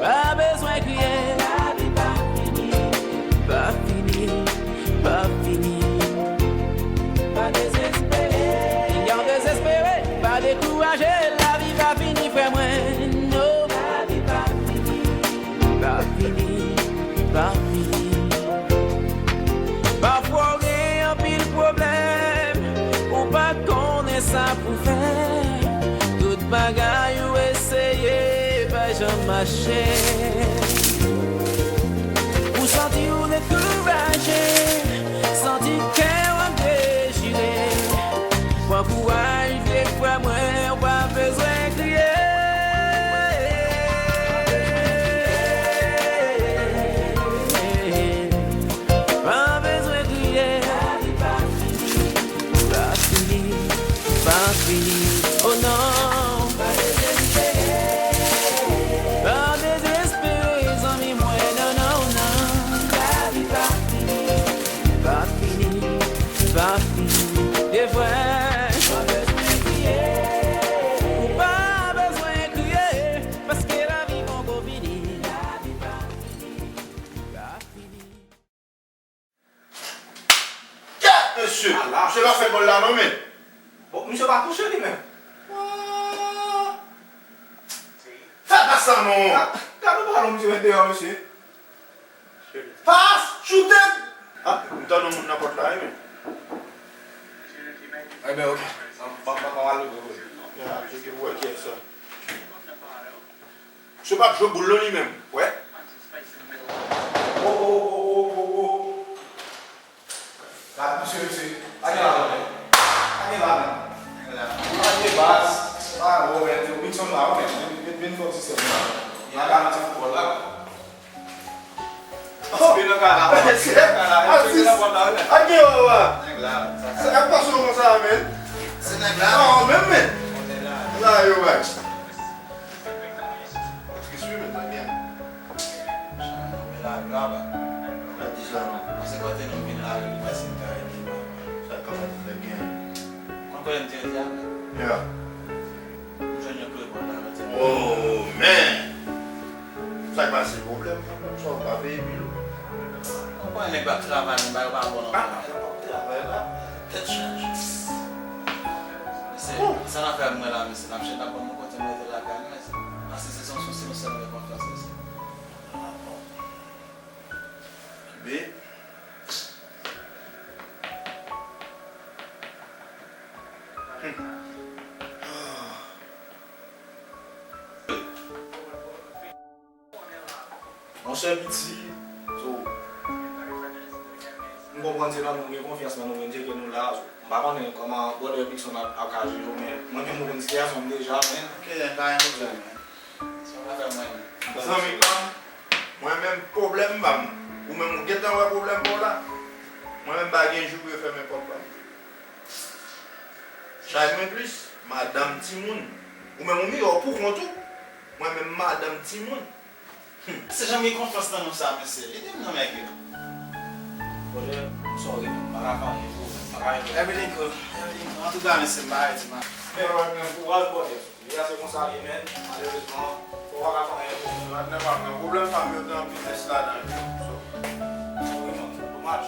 Pa bezwen kriye. Lavi pa fini. Pa fini. Pa fini. Pa dezespere. Pinga w dezespere. Pa dekouraje. Lavi pa fini, frè mwen. No. Lavi pa fini. Pa fini. Pa fini. Pafwa w gen anpil pwoblèm, ou pa konnen sa pou fè. Tout bagay ou eseye pa janm mache. Ou santi w dekouraje, santi kè Misye pa fè gòl la non, men. Bon, misye pa touche li menm. Ah. Fè pa sa non. Gade yon balon misye met deyò, mesye. Pas! Choute! Ah, m tande yon moun nan pòt la wi, men. Enben, ok. M ap, m ap, m ap al louvri pou li. Ya, se ki pou wè kiyès sa. Misye p ap jwe boul non li menm, wè. Oh, oh, oh, oh, oh, oh. Gad misye, mesye. Pa gen la, men. Pa gen la, men. Pa gen baz. Pa, oh, men, Bigson la, oh, men. Vin, vin, vin fè yon ti sèv la. Y a garanti foutbòl la. Oh, vin nan kay la, oh. Vin nan kay la, vin nan pòt la, oh, men. Ak gen yo, wa. Nèg la. Sa k ap pase yo konsa, men? Se nèg la. Non, men, men. Nèg la. La, yo, wa. Tris wi, men, sa gen. Chan, nou vin lari aba. Gad di sa non. Mwen se kote nou vin lari, li pase m ka ede nou. Sa k ap fèt, lè gen. Konn kote m te di a, men? Ya. M jwenn yon prebòl la, lòt se. Oh, men! Sa k pase pwoblèm, pwoblèm sa ou pa peye bil ou. Ou konnen nèg pa travay, men bagay yo pa bon non. Ah, nèg pa travay la. Tèt chaje. Mesye, sa n ap fè mwen la, mesye, n ap chita ban mwen kote mwen rete lakay mwen, mesye. Paske se yon, se yon sèl mwen konfyans, mesye. Kibe. Hmm. Monchè piti, so, m konprann se nan nou gen konfyans nan nou menm, se ke nou la, so, m pa konnen kòman brother Bigson ap, ap ka jere yo, men mwen menm mwen konn sitiyasyon m deja, men. Ok, pa gen pwoblèm, men. Se yon afè mwen menm. Zanmi pa m, mwen menm pwoblèm pa m. Ou menm ou gentan wè pwoblèm pa w la. Mwen menm pa gen jou pou yo fèmen pòt pa m. Chay mwen plis, madanm timoun. Ou menm ou miyò pou kont ou. Mwen menm madanm timoun. Hmm. Se jan m gen konfyans nan nou sa, mesye. Ede m non, nèg yo. Brother, I'm sorry, man. M pa ka fè anyen pou ou, man. M pa ka ede. Everything cool. Everything cool. Antouka, mesye, m pa rete, man. Men, men, men, kouraj, brother. Deja se konsa li ye, men, malerezman, ou pa ka fè anyen pou moun. Patnè pa pran pwoblèm pa m yo gen anpil lès ladan yo. So, sorry, man. Domaj.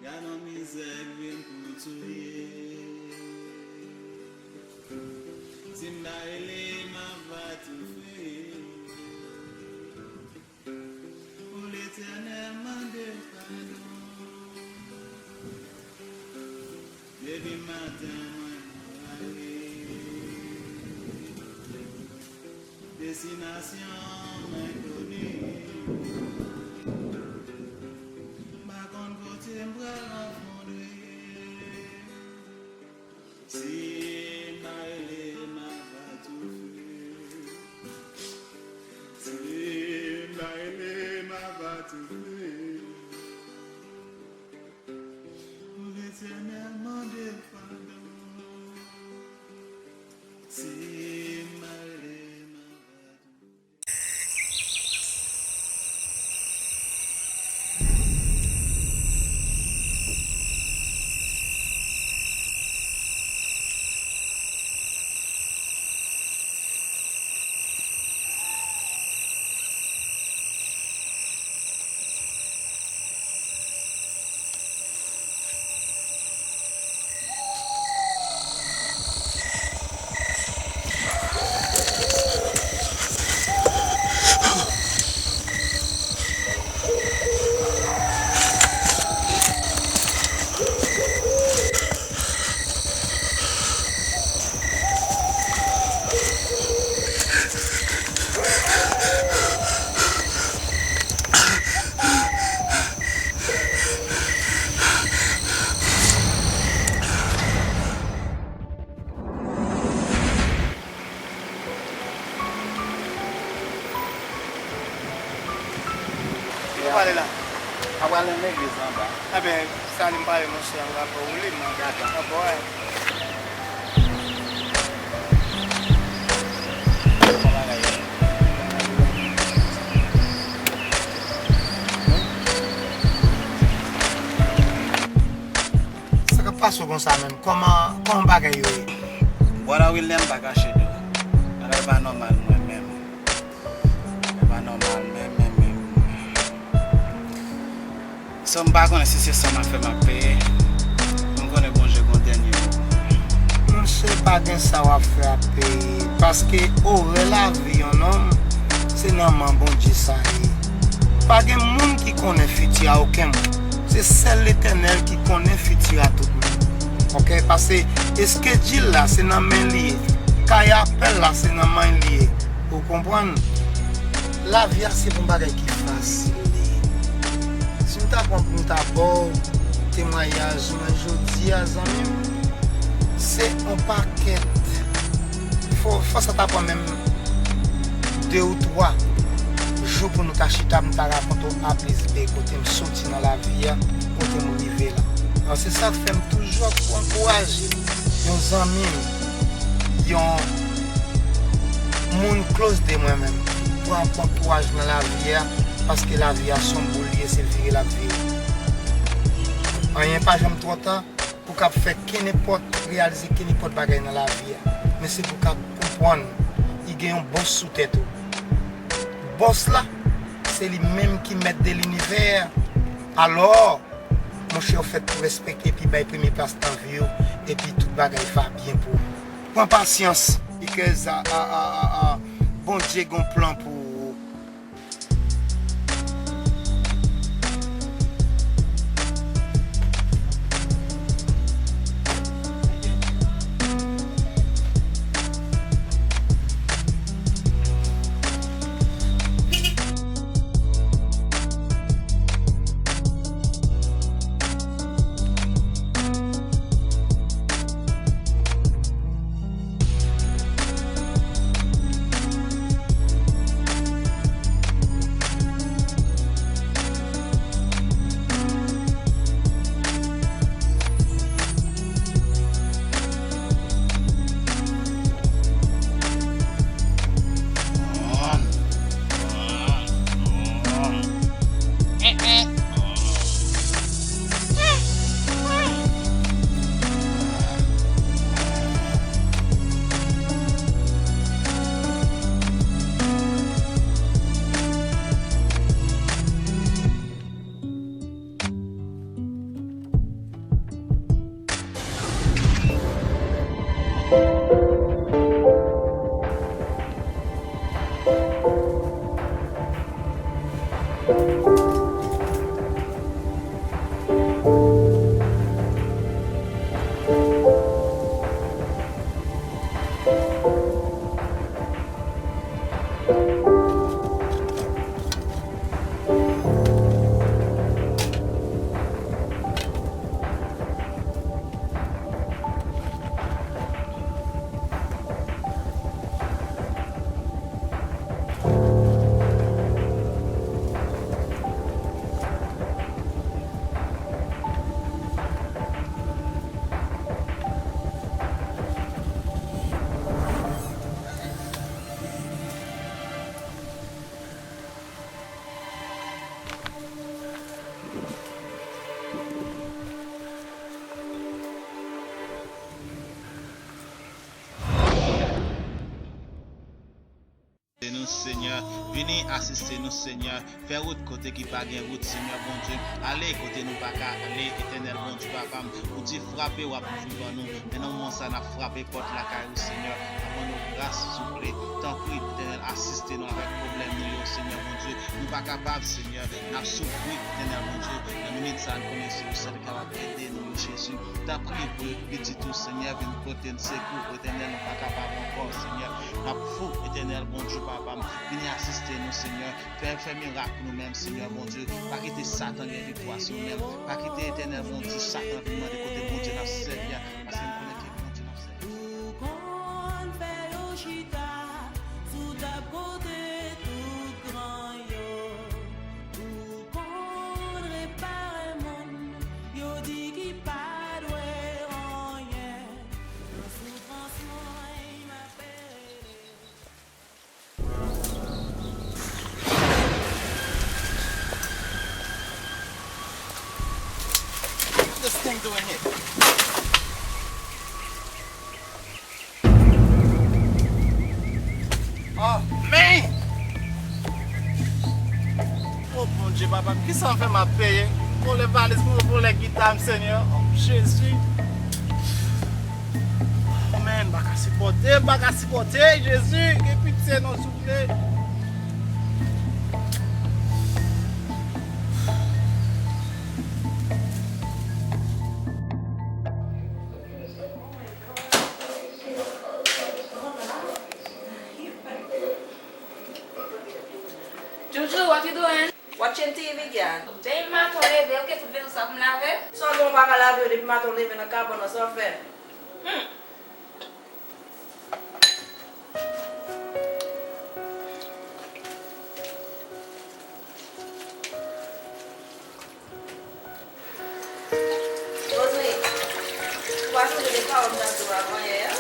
Gad on mizè k vin pou touye. Si m pa rele, m ap va toufe. O Letènèl, mande padon. Depi maten, mwen nan lari. Destinasyon mwen koni. M pa konn kote m pral rankontre. Si m pa rele, m ap va toufe. Si m pa rele, m ap va toufe. Pale la. A pral nan legliz anba. Enben, sa li m pale, monchè, m pral ba w li, mwen gade anba w. Sa k ap pase w konsa menm? Kòman, kòman bagay yo ye? Bwada Wilner, m pa kache di w. Bagay pa nòmal mwen menm. Bagay pa nòmal menm, menm, menm. So, m pa konnen si se san m ap fè m ap peye. M konnen Bondye gon dènye mo. Monchè, pa gen sa w ap fè ap peye. Paske orè lavi yon nonm, se nan men Bondye sa ye. Pa gen moun ki konnen fiti a okenn moun. Se sèl Letènèl ki konnen fiti a tout moun. Oke? Paske eskedjil la, se nan men li ye. Kay apèl la, se nan men li ye. Ou konprann? Lavi a se pa yon bagay ki fasil li ye. Si m ta pran pou m ta ba w temwayaj mwen jodi a, zanmi m, se yon pakèt. Fò, fò sa ta pran menm de ou twa jou pou nou ta chita, m ta rakonte w A plis B kote m soti nan lavi a, kote m rive la. Alò, se sa k fè m toujou ap ankouraje yon zanmi m, yon moun close de mwen menm, pran, pran kouraj nan lavi a, paske lavi a se yon boul li ye, se vire l ap vire. Anyen pa janm twò ta pou w kab fè kenenpòt, reyalize kenenpòt bagay nan lavi a. Men se pou w kab konprann, li gen yon bòs sou tèt ou. Bòs la, se li menm ki mèt de linivè. Alò, monchè, ou fèt pou respekte epi bay premye plas nan vi w, epi tout bagay va byen pou ou. Pran pasyans, because, a, a, a, a, a, Bondye gon plan pou ou. Nou, Senyè, vini asiste nou, Senyè. Fè wout kote ki pa gen wout, Senyè Bondye. Ale kote nou pa ka ale, Etènèl Bondye, Papa m. Ou di frape, w ap ouvri ban nou. Men nan moman sa, n ap frape pòt lakay ou, Senyè. N ap mande w gras, souple. Tanpri, Etènèl, asiste nou avèk pwoblèm nou yo, Senyè Bondye. Nou pa kapab, Senyè. N ap soufri, Etènèl Bondye. Nan minit sa, n konnen se ou sèl ki kapab ede nou, wi, Jezi. Tanpri, voye pitit ou, Senyè, vin pote n sekou, Etènèl, nou pa kapab ankò, Senyè. N ap fou, Etènèl, Bondye, Papa m. Vini asiste nou, Senyè. Fè, fè mirak pou nou menm, Senyè Bondye. Pa kite Satan gen viktwa sou nou menm. Pa kite, Etènèl Bondye, Satan vin mande kote Bondye n ap sèvi a. Paske m konnen ke Bondye n ap sèvi. Ou konn fè yo chita sou tab kote tout gran yo. Ou konn Doing here? Oh, man! Oh, Bondye, papa, kisa m fè m ap peye? Vòlè valiz mwen, vòlè gita m, Senyè. Oh, Jezi. Oh, man, m pa ka sipòte, m pa ka sipòte, Jezi. Gen pitye non, souple. Joujou, what you doing? Watching T V, girl. Depi maten w leve, ou gen tout valiz sa pou m lave? Sa w gen, w pa ka lave yo depi maten w leve nan kabann nan, sa w fè? Hmm. Roseline, ou pa sonje de pawòl m t ap di w avan yè a?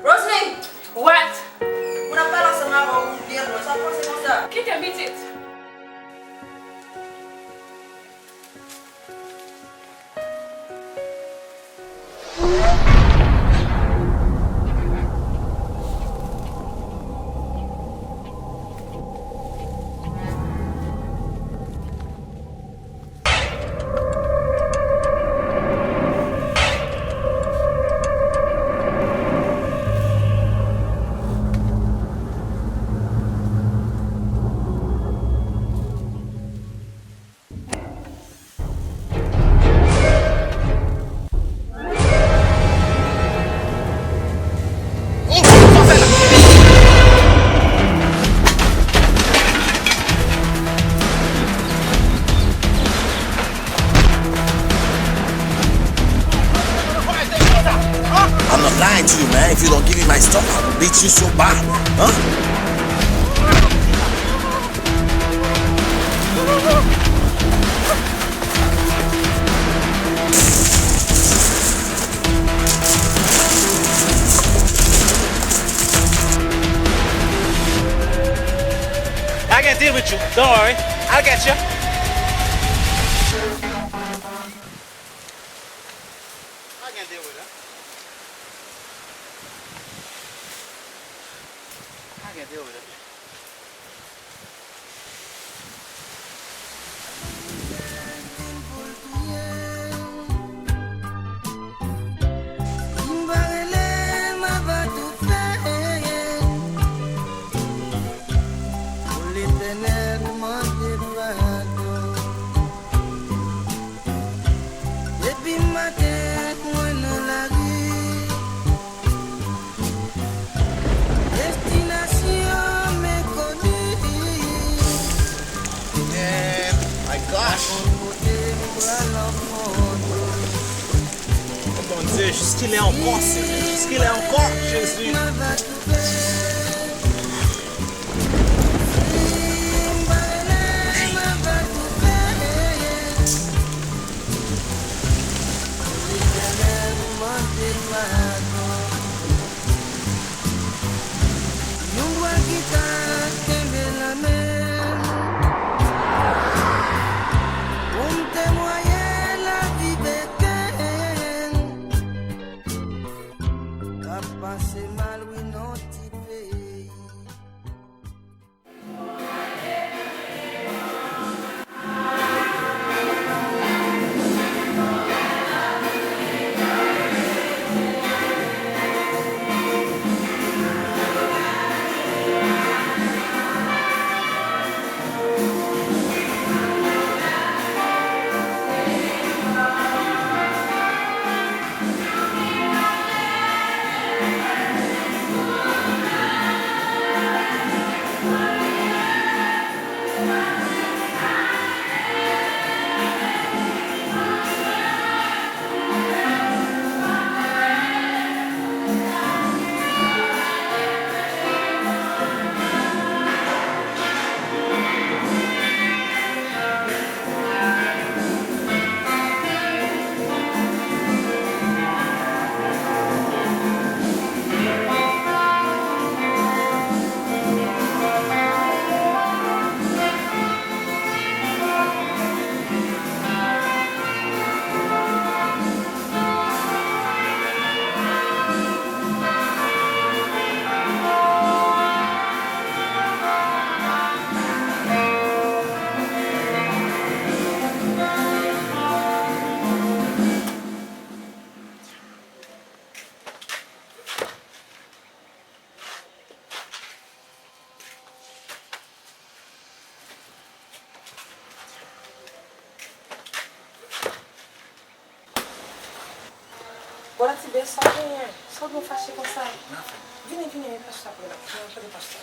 Roseline! What? Moun ap pale ansanm avè w byen lwen, sa w panse konsa? Kite m, pitit. I'm not lying to you, man. If you don't give me my stuff, I will beat you so bad. Huh? I can deal with you. Don't worry. I'll get you. I can deal with her. I can deal with her. Si m pa rele, m ava tou fè. O Letènèl, mande padon. Depi maten, mwen nan lari. Destinasyon enkoni. Man, my gosh. Kote m pral anfòm. Oh, Bondye, jiskilè ankò, Senyè? Jiskilè ankò, Jezi? Yon bwa gita kenbe lanmen pou m temwaye lavi beken. K ap pase mal, wi, non. Pati bè, sa w genyen? Sa w gen w fache konsa? Vini, vini, men pastè ap rele. Vini, tande pastè.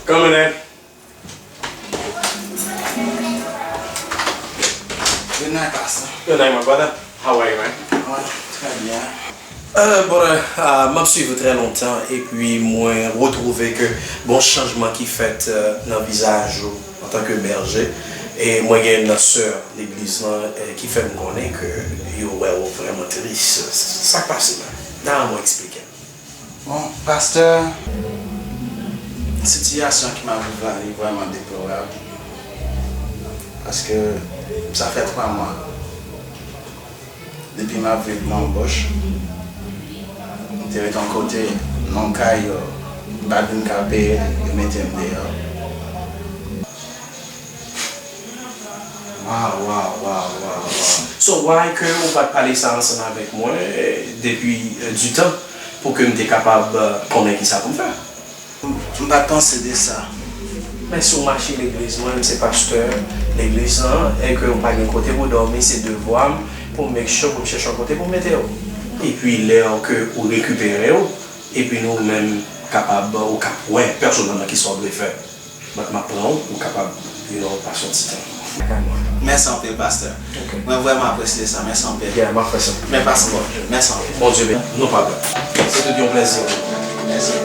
Coming in. Good night, Pastor. Good night, my brother. How are you, man? Ah, très bien. Euh, brother, ah, m ap swiv ou trè lontan, epi mwen retwouve ke gon chanjman ki fèt, euh, nan vizaj ou antanke bèje. E mwen gen youn nan sè legliz lan, euh, ki fè m konnen ke yo wè ou vrèman tris. Sa k pase, man? Nan yon mo, eksplike m. Bon, pastè, sitiyasyon ki m ap viv la, li vrèman deplorab. Paske sa fè twa mwa depi m ap viv nan anbòch. M te ret yon kote, nan kay yo, m pa t vin ka peye, yo mete m deyò. Wow, wow, wow, wow, wow. So, why ke ou pa t pale sa ansanm avèk mwen, eh, depi, eh, du temps, pou ke m te kapab, eh, konnen ki sa pou m fè? M pa t panse de sa. Men si w mache legliz, mwen menm se pastè legliz lan, e ke w pa gen kote pou w dòmi, se devwa m pou m make sure pou m chèche yon kote pou m mete w. Epi lè ke ou rekipere w, epi nou menm kapab, ou kap wè pèsonèlman kisa w dwe fè. But m ap pran w, ou kapab, you know, pase yon ti tan. Mèsi anpil, pastè. Ok. Mwen vrèman apresye sa. Mèsi anpil. Yeah, m ap fè sa. Men pase bòn. Mèsi anpil. Bondye beni. No problem. Se tout yon plèzi. Mèsi.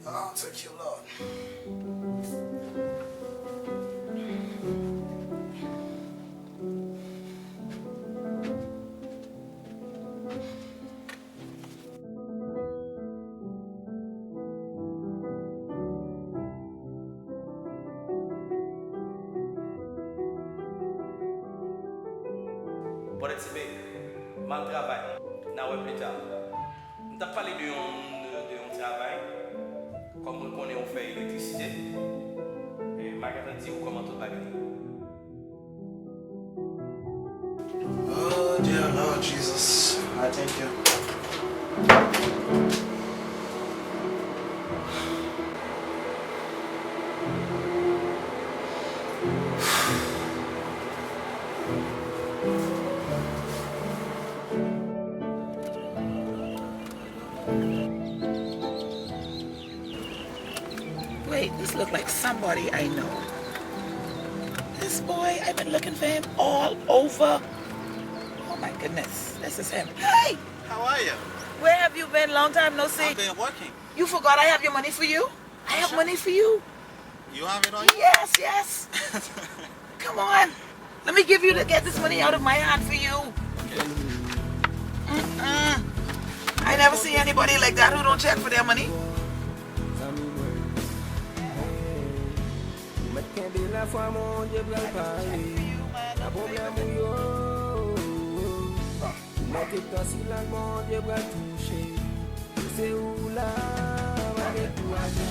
Oh, thank you, Lord. Brother T B, m al travay. N a wè pita. M t ap pale de yon, de, de yon travay. Kòm mwen konnen ou fè elektrisite, e, m a gentan di ou kòman tout bagay ye. Oh, dear Lord Jesus, I thank you. Wait, this look like somebody I know. This boy, I've been looking for him all over. Oh my goodness, this is him. Hey! How are you? Where have you been? Long time no see. I've been working. You forgot I have your money for you? I have money for you. You have it on you? Yes, yes. Come on. Let me give you to get this money out of my hand for you. Mm-mm. I never see anybody like that who don't check for their money. Ou mèt kenbe lafwa, Bondye pral pale nan pwoblèm ou yo. Ou mèt etansilan, Bondye pral touche. Se ou la, pa dekouraje.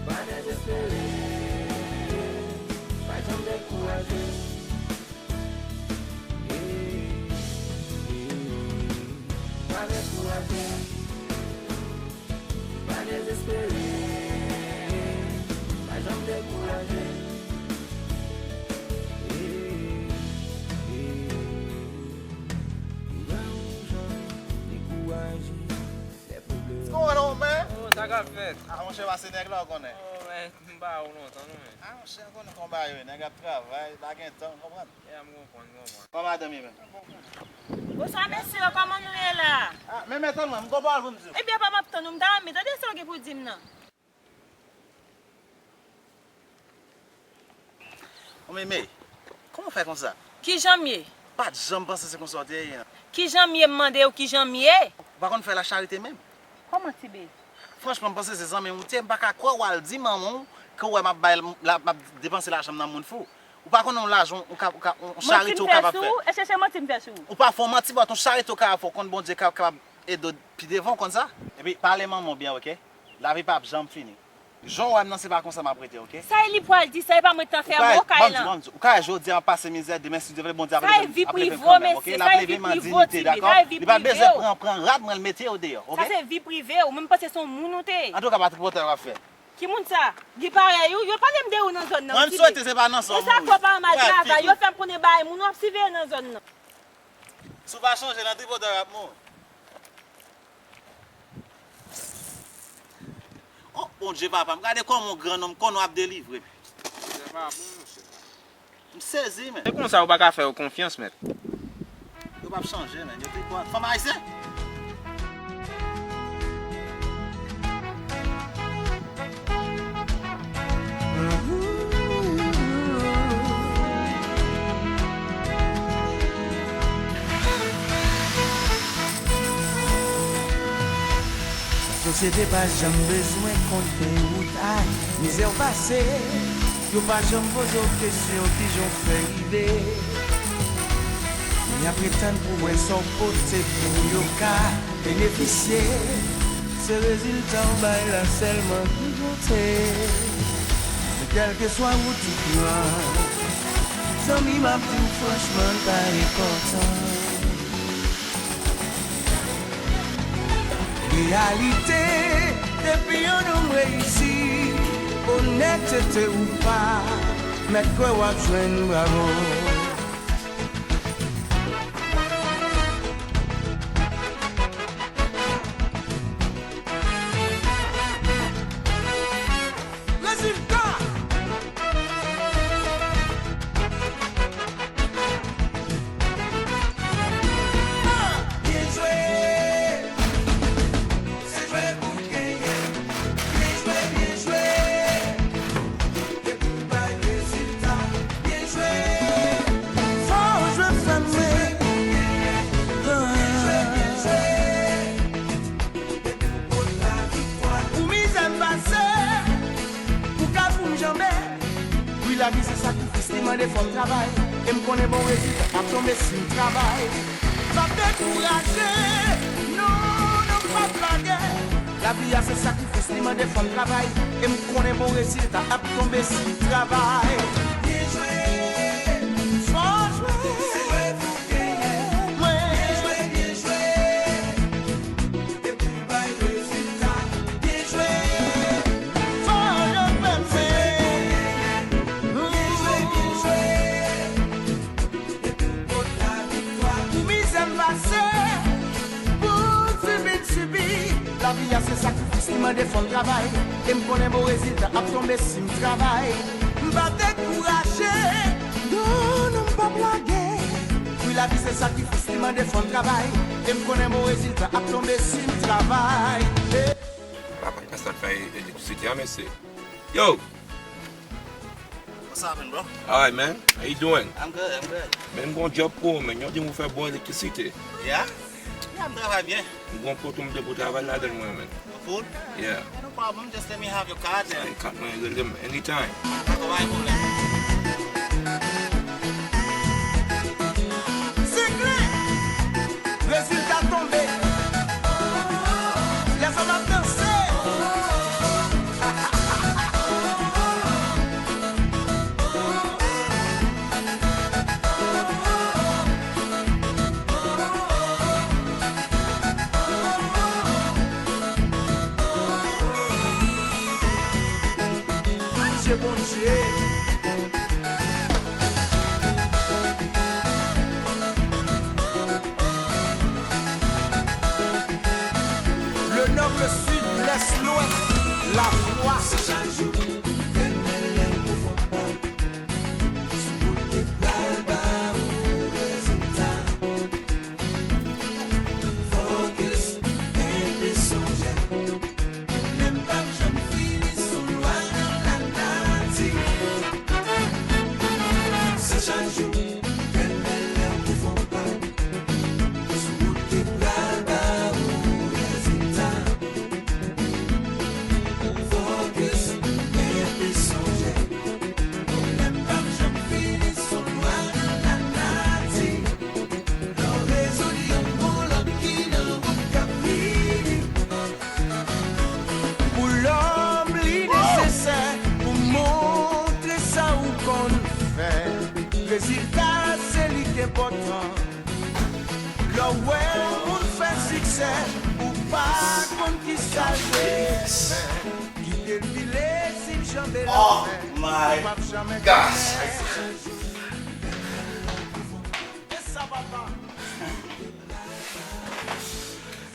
Pa dezespere. Pa janm dekouraje. Pa dekouraje. Pa dezespere. Pa janm dekouraje. What's going on, man? Oh, sa k ap fèt? Ah, monchè, pase nèg la, ou konnen. Oh, man, m pa wè w lontan, non, man. Ah, monchè, ou konnen kòman bagay yo ye, nèg ap travay, pa gen tan, ou konprann? Yeah, m konprann, m konprann. Kòman madanm ye menm? Bonswa, mesye, kòman nou ye la? Ah, men, men, tann mwen, m gon pawòl pou m di w. Ebyen, pa m ap tann ou, m ta renmen tande sa w gen pou di m nan. Ou menm, men, kòman w fè konsa? Kijan m ye? Pa t janm panse se konsa w te ye, non. Kijan m ye, m mande w kijan m ye? Ou pa konn fè lacharite menm? Kòman, Tibe? Franchman, m panse se zanmi w te ye, m pa ka kwè w al di manman w Ke w wè m ap bay, m ap depanse lajan m nan moun fou. Ou pa konnen yon lajan, yon ka, yon ka, yon charite w kapab fè. Manti m fè sou ou? Èske se manti m fè sou ou? Ou pa fè yon manti, but yon charite w kapab fè, w konn Bondye ka, kapab ede w pi devan, w konn sa? Epi pale manman w byen, oke? Lavi p ap janm fini. Jan w wè m nan, se pa konsa m ap rete, oke? Sa e li pral di, sa e pa mwen k ta fè mwen kay lan. Ban m di, ban m di, ou ka wè jodi a m ap pase mizè, demen si Dye vle, Bondye ap leve m, ap leve m kanmenm, oke? L ap leve m an diyite, dakò? Li pa bezwen pran, pran rad mwen, l mete yo deyò, oke? Sa se vi prive w, mwen m panse se yon moun ou te ye. Antouka, Patrick Potter ap fè. Ki moun sa? Li parèy ou? Yo pale m de ou nan zòn nan, mwen m swete se pa nan sa w mouri. E sa fè w pa al travay, yo fè m konnen bagay moun w ap siveye nan zòn nan. Si w pa chanje, nan tripotay w ap mouri. Oh, Bondye papa m, gade kòman yon gran nonm konnen w ap delivre. Bondye pa bon, monchè. M sezi, men. Se konsa ou pa ka fè yo konfyans, mèt. Yo p ap chanje, men. Yo te kwa? Fanm ayisyen? Sosyete pa janm bezwen konte wout ak mizè w pase. Yo pa janm poze w kesyon kijan w fè rive. Y ap ret tann pou wè sa w pote pou yo ka benefisye. Se rezilta w bay la sèlman ki konte. Men kèlkeswa wout ou pran, zanmi, m ap di w franchman, l pa enpòtan. Reyalite, depi yon nonm reyisi, onètete ou pa, mèt kwè w ap jwenn bravo. Rezilta! Byen jwe! Se jwe pou genyen. Byen jwe, byen jwe! Depi w bay rezilta, byen jwe! Fò w jwe, frè m, se jwe pou genyen. Byen jwe, byen jwe! Pou mizè m pase, pou ka pou m janbe. Wi, lavi se sakrifis, li mande fò m travay. E m konnen bon rezilta ap tonbe si m travay. Pa dekouraje, non, non, pa plage. Lavi a se sakrifis, li mande fò m travay. E m konnen bon rezilta ap tonbe si m travay. Byen jwe, fò jwe. Mwen. Byen jwe, byen jwe. Depi w bay rezilta, byen jwe. Fò yo pèse. Byen jwe, byen jwe. Depi w pot laviktwa. Pou mizè m pase, pou sibi m sibi. Lavi a se sakrifis, li mande fò m travay. E m konnen bon rezilta ap tonbe si m travay. M pa dekouraje, non, non, m p ap lage. Wi, lavi se sakrifis, li mande fò n travay. E m konnen bon rezilta ap tonbe si n travay. Papa, kòman sa fè elektrisite a, mesye? Yo! What's happening, bro? Alright, man. How you doing? I'm good, I'm good. Men m gon djòb pou ou, men yo di m ou fè bon elektrisite. Yeah? Yeah, m travay byen. M gon poto m te pou travay ladan l mwen menm. Food? Yeah. Yeah, no problem. Just let me have your card and... Ay, kat mwen, rele m anytime. Dakò, pa gen pwoblèm. Siklè! Rezilta tonbe. Lèzòm ap danse. Bondye, Bondye. Le nord, le sud, l'est, l'ouest, la foi. Sou wout ki pral ba ou rezilta. Fokis, epi sonje, pwoblèm p ap janm fini, se yon lwa nan lanati. Se chak jou, kenbe lè ou fon pa. Sou wout ki pral ba ou rezilta. Fokis, enpòtan. Lè w wè yon moun fè siksè, ou pa konn ki sa l te fè. Kite l file si l janbe l ap fè. Ou p ap janmen konn sa l te fè. E sa, papa.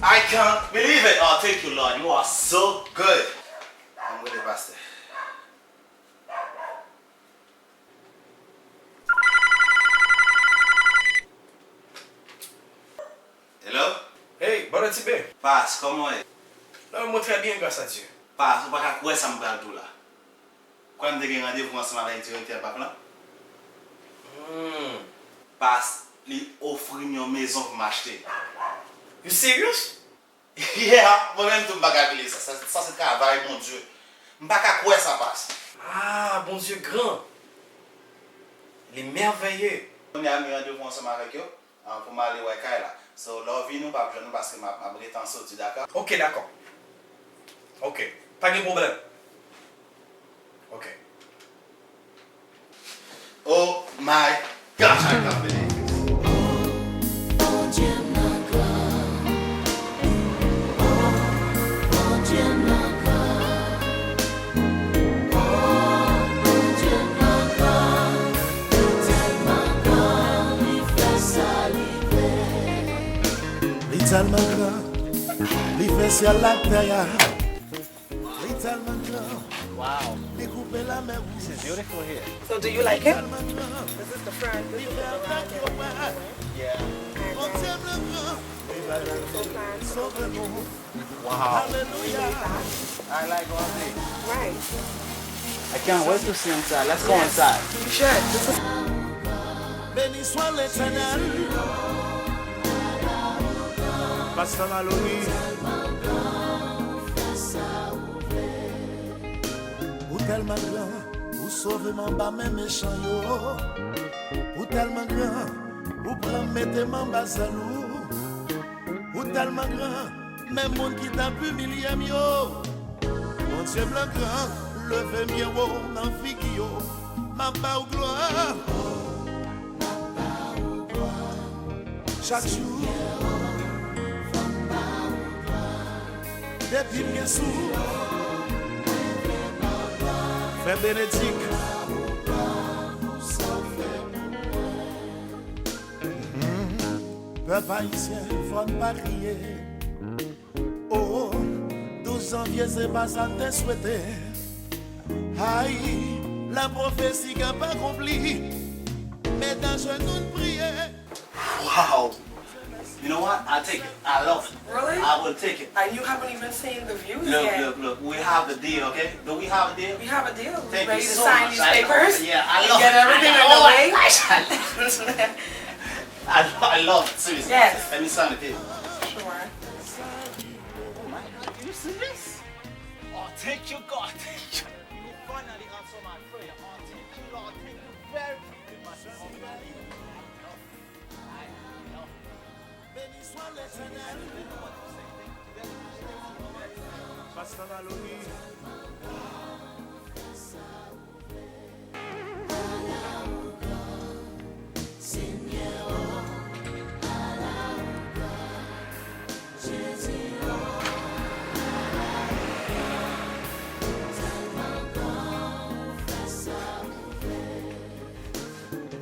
I can't believe it. Oh, thank you, Lord. You are so good. Ann rele pastè. Hello? Hey, Brother T-Bay. Pas, kòman w ye? Non, mwen trè byen, gras a Dye. Pas, ou pa ka kwè sa m pral di w la. Kwè m te gen randevou ansanm avèk direktè bank lan? Hmm. Pas, li ofri m yon mezon pou m achte. You serious? Yeah, mwen menm tou m pa ka believe sa. Sa, sa se travay Bondye. M pa ka kwè sa, Pas. Ah, Bondye gran. Li mèvèye. Kounye a m gen randevou ansanm avèk yo, ah, pou m ale wè kay la. So, lè w vini, ou p ap jwenn mwen paske m ap, m ap gentan soti, dakò? Ok, dakò. Ok, pa gen pwoblèm. Ok. Oh my gosh, I can't believe this. Bondye m nan gran. Oh, Bondye m nan gran. Oh, Bondye m nan gran. Li tèlman gran, li fè sa li vle. Li tèlman gran, li fè syèl ak tè a. Li tèlman gran, li koupe lamè wouj. So do you like it? Li fè avèk yo wè. Bondye m nan gran, li sove nou. Alelouya. I can't wait to see inside. Let's go inside. Beni swa Letènèl. Pastè Malory. Ou tèlman gran, ou sove m anba men mechan yo. Ou tèlman gran, ou pran m mete m anba zèl ou. Ou tèlman gran, men moun ki t ap imilye m yo. Bondye m lan gran, leve m byen wo nan figi yo. M ap ba ou glwa. Chak jou. Depi m gen sou. Frè Benedik. Pèp ayisyen, fò n pa kriye. Oh, douz janvye se pa sa n te swete. Ay, lapwofesi k ap akonpli. Met ajenou n priye. Wow. You know what? I take it. I love it. Really? I will take it. And you haven't even seen the views Look, yet. Look, look. We have a deal, okay? Do we have a deal? We have a deal. We Thank ready you to so sign much. these I- papers yeah, I and love get it. Everything I know. in the Oh my way. Gosh, I, I love it. Seriously. Yes. Let me sign the paper. Sure. Oh my God, you see this? Oh, thank you, God. Thank you. You finally answer my prayer. Oh, thank you, Lord. Thank you very much. Oh, my God. I love it. I love it. Beni swa Letènèl. Pastè Malory.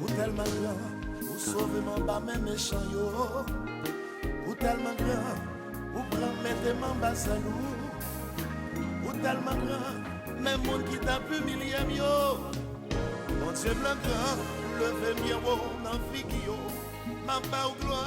Ou tèlman gran, ou sove m anba men mechan yo. Ou tèlman gran, ou pran m mete m anba zèl ou. Ou tèlman gran, men moun ki t ap imilye m yo. Bondye m lan gran, leve m byen wo nan figi yo. M ap ba ou glwa.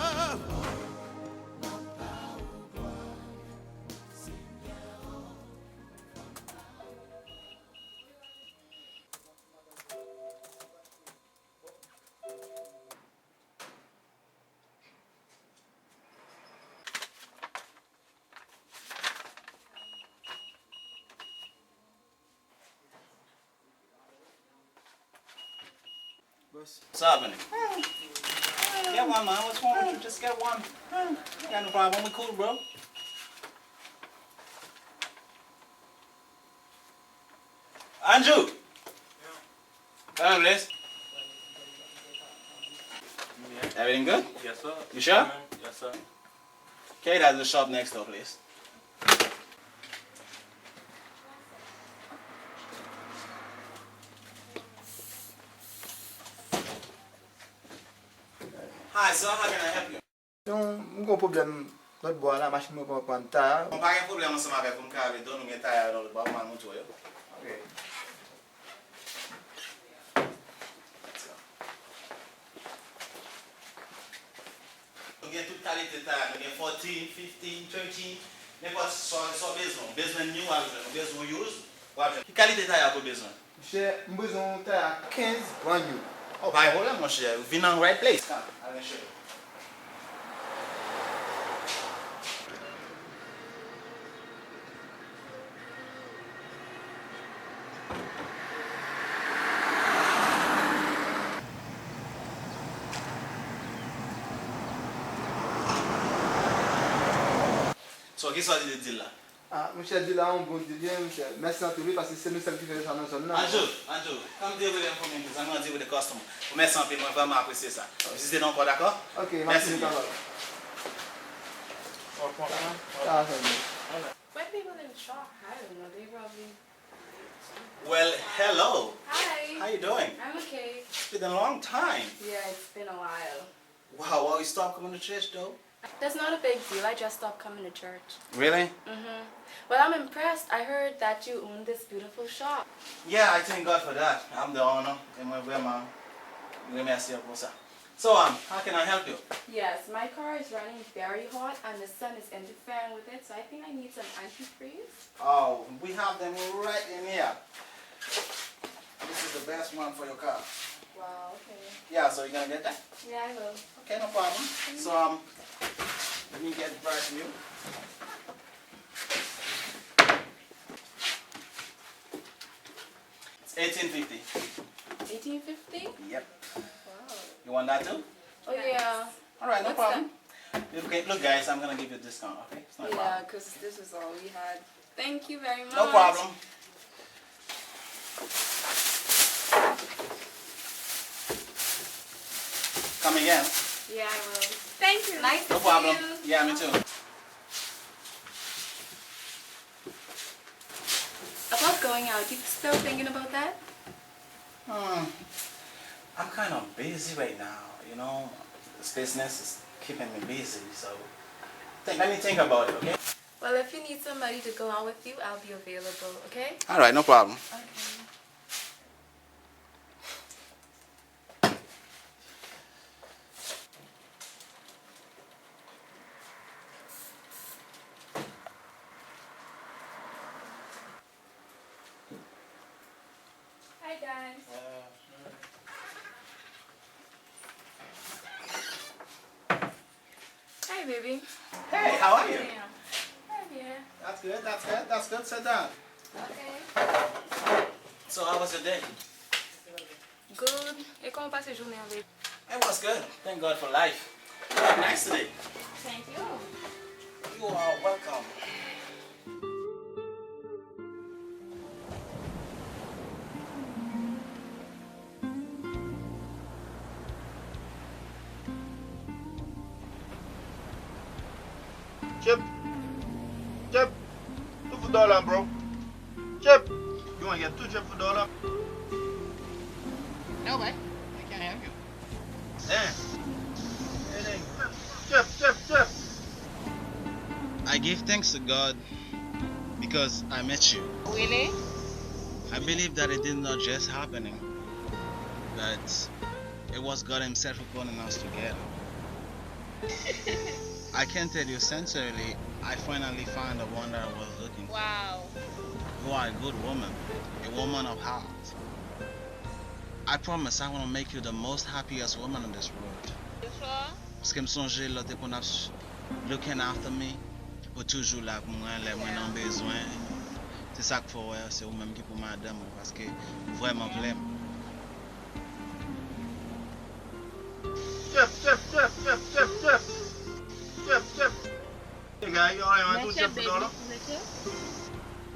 What's happening? Get one, man. What's wrong with you? Just get one. Ain't got no problem. We cool, bro. Andrew! Come on, Liz. Everything good? Yes, sir. You sure? Yes, sir. Carry that to the shop next door, please. Hi, sir. How can I help you? Yon, m gen yon pwoblèm lòt bò a la, machin mwen pa pran taya. Bon, pa gen pwoblèm ansanm avèk ou, m ka ale don nou gen taya nan lòt bò a, m al montre w yo. Ok. Nou gen tout kalite taya, nou gen fourteen, fifteen, thirteen, nenpòt sa, sa w bezwen. Ou bezwen new, w ap jwenn. Ou bezwen used, w ap jwenn. Ki kalite taya ke w bezwen? Monchè, m bezwen yon taya kenz brand new. Oh, pa gen pwoblèm, monchè. Vin nan right place. Come, I can show you. So, kisa w di de deal la? Ah, monchè, deal la yon bon deal, wi, monchè. Mèsi anpil, wi, paske se nou sèl ki fè sa nan zòn nan. Andrew, Andrew, come deal with him for me, please. I'm gonna deal with the customer. Mèsi anpil, mwen vrèman apresye sa. Vizite nou ankò, dakò? Ok, mèsi anpil. Sa va fè byen. Why people in shock? I don't know. They probably. Well, hello. Hi. How you doing? I'm okay. It's been a long time. Yeah, it's been a while. Wow, well, you stopped coming to church, though. That's not a big deal. I just stopped coming to church. Really? Mm-hmm. Well, I'm impressed. I heard that you own this beautiful shop. Yeah, I thank God for that. I'm the owner. E mwen vrèman remèsye pou sa. So, um, how can I help you? Yes, my car is running very hot and the sun is interfering with it, so I think I need some antifreeze. Oh, we have them right in here. This is the best one for your car. Wow, okay. Yeah, so you're gonna get that? Yeah, I will. Okay, no problem. So, um, let me get it right for you. It's eighteen fifty. Eighteen fifty? Yep. Wow. You want that too? Oh, yeah. All right, no problem. Look, look, guys, I'm gonna give you a discount, okay? It's not a problem. Yeah, 'cause this is all we had. Thank you very much. No problem. Come again. Yeah, I will. Thank you. Nice to see you. No problem. Yeah, me too. About going out, you still thinking about that? Hmm. I'm kind of busy right now, you know. This business is keeping me busy, so think, let me think about it, okay? Well, if you need somebody to go out with you, I'll be available, okay? All right, no problem. Okay. Hi, guys. Hi, baby. Hey, how are you? Hi, dear. That's good, that's good, that's good. Sit down. Okay. So, how was your day? Good. E kòman w pase jounen an, baby? It was good. Thank God for life. You look nice today. Thank you. You are welcome. Chip! Chip! Tou fout dòlè, bro. Chip! You wanna get two chip for dollar? No way. I can't help you. Damn. It ain't. Chip, chip, chip! I give thanks to God because I met you. Really? I believe that it did not just happening, but it was God Himself who putting us together. I can tell you sincerely, I finally found the one that I was looking for. Wow. You are a good woman, a woman of heart. I promise I wanna make you the most happiest woman in this world. You sure? Paske m sonje lè w te konn ap s-, looking after me, ou toujou la pou mwen lè mwen nan bezwen. Se sa k fè w wè se ou menm ki pou madanm mwen, paske ou vrèman vle m. Chèf, chèf, chèf, chèf, chèf, chèf. Chèf, chèf. Hey, guy, you all right? You want two chip for dollar?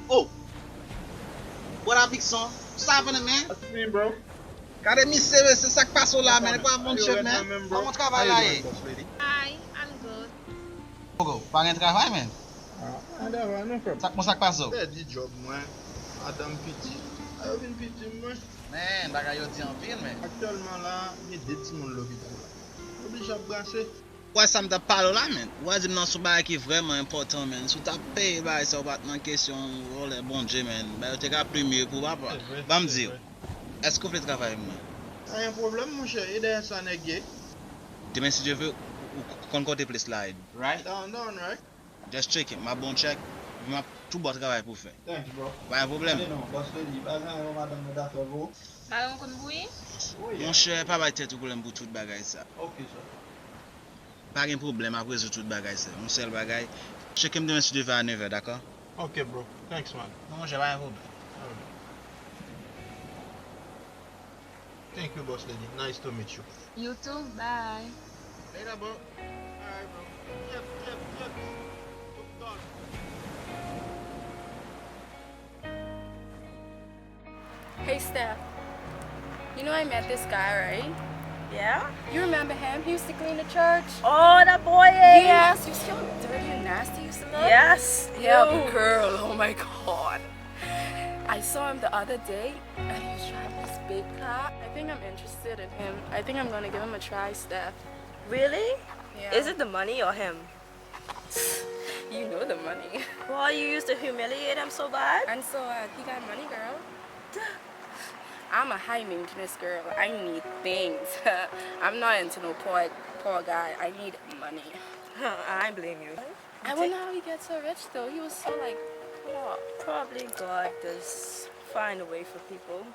Oh! What up, big son? What's happening, man? What's up, bro? Gade misye, mesye, sa k pase w la, men? Kwa bon chèf, men? Kòman travay la ye? Hi, I'm good. Pogo, pa gen travay, men? Ah, pa gen travay, non, frè. Sa k bon, sa k pase w? Pèdi djòb mwen, madanm piti. A yo vin piti mwen. Men, bagay yo di anpil, men. Aktyèlman la, gen de timoun lopital la. Oblije ap brase. Wè sa m t ap pale w la, men. Ou a di m nan sou bagay ki vrèman enpòtan, men. Si w t ap peye bagay sa, ou pa t nan kesyon, vòlè Bondye, men. Bagay yo te ka pli mye pou papa. Ban m di w. Èske w vle travay avèk mwen? Pa gen pwoblèm, monchè. E dèyè sa nèg ye? Demen, si Dye vle, ou, ou konn kote plis la ye, right? Downtown, right? Just check it. M ap ba w yon tchèk, epi m ap tou ba w travay pou w fè. Thanks, bro. Pa gen pwoblèm. Ale non, bòs Freddy, pa gen anyen madanm mwen ta fè pou ou? Madanm ou konn bouyi? Oh, yeah. Monchè, pa bay tèt ou pwoblèm pou tout bagay sa. Ok, sir. Pa gen pwoblèm, ap rezoud tout bagay sa. Yon sèl bagay, tcheke m demen si Dye vle a nèv è, dakò? Ok, bro. Thanks, man. Non, monchè, pa gen pwoblèm. Alright. Thank you, boss lady. Nice to meet you. You too. Bye. Later, bro. Alright, bro. Yep, yep, yep. Tout done. Hey, Steph. You know I met this guy, right? Yeah? You remember him? He used to clean the church. Oh, that boy, eh? Yes, you see how dirty and nasty he used to look? Yes. Yeah, but girl, oh my God. I saw him the other day, and he was driving this big car. I think I'm interested in him. I think I'm gonna give him a try, Steph. Really? Yeah. Is it the money or him? You know the money. Well, you used to humiliate him so bad. And so what? He got money, girl. I'm a high maintenance girl. I need things. I'm not into no poor, poor guy. I need money. I blame you. I wonder how he gets so rich, though. He was so, like, poor. Probably God does find a way for people.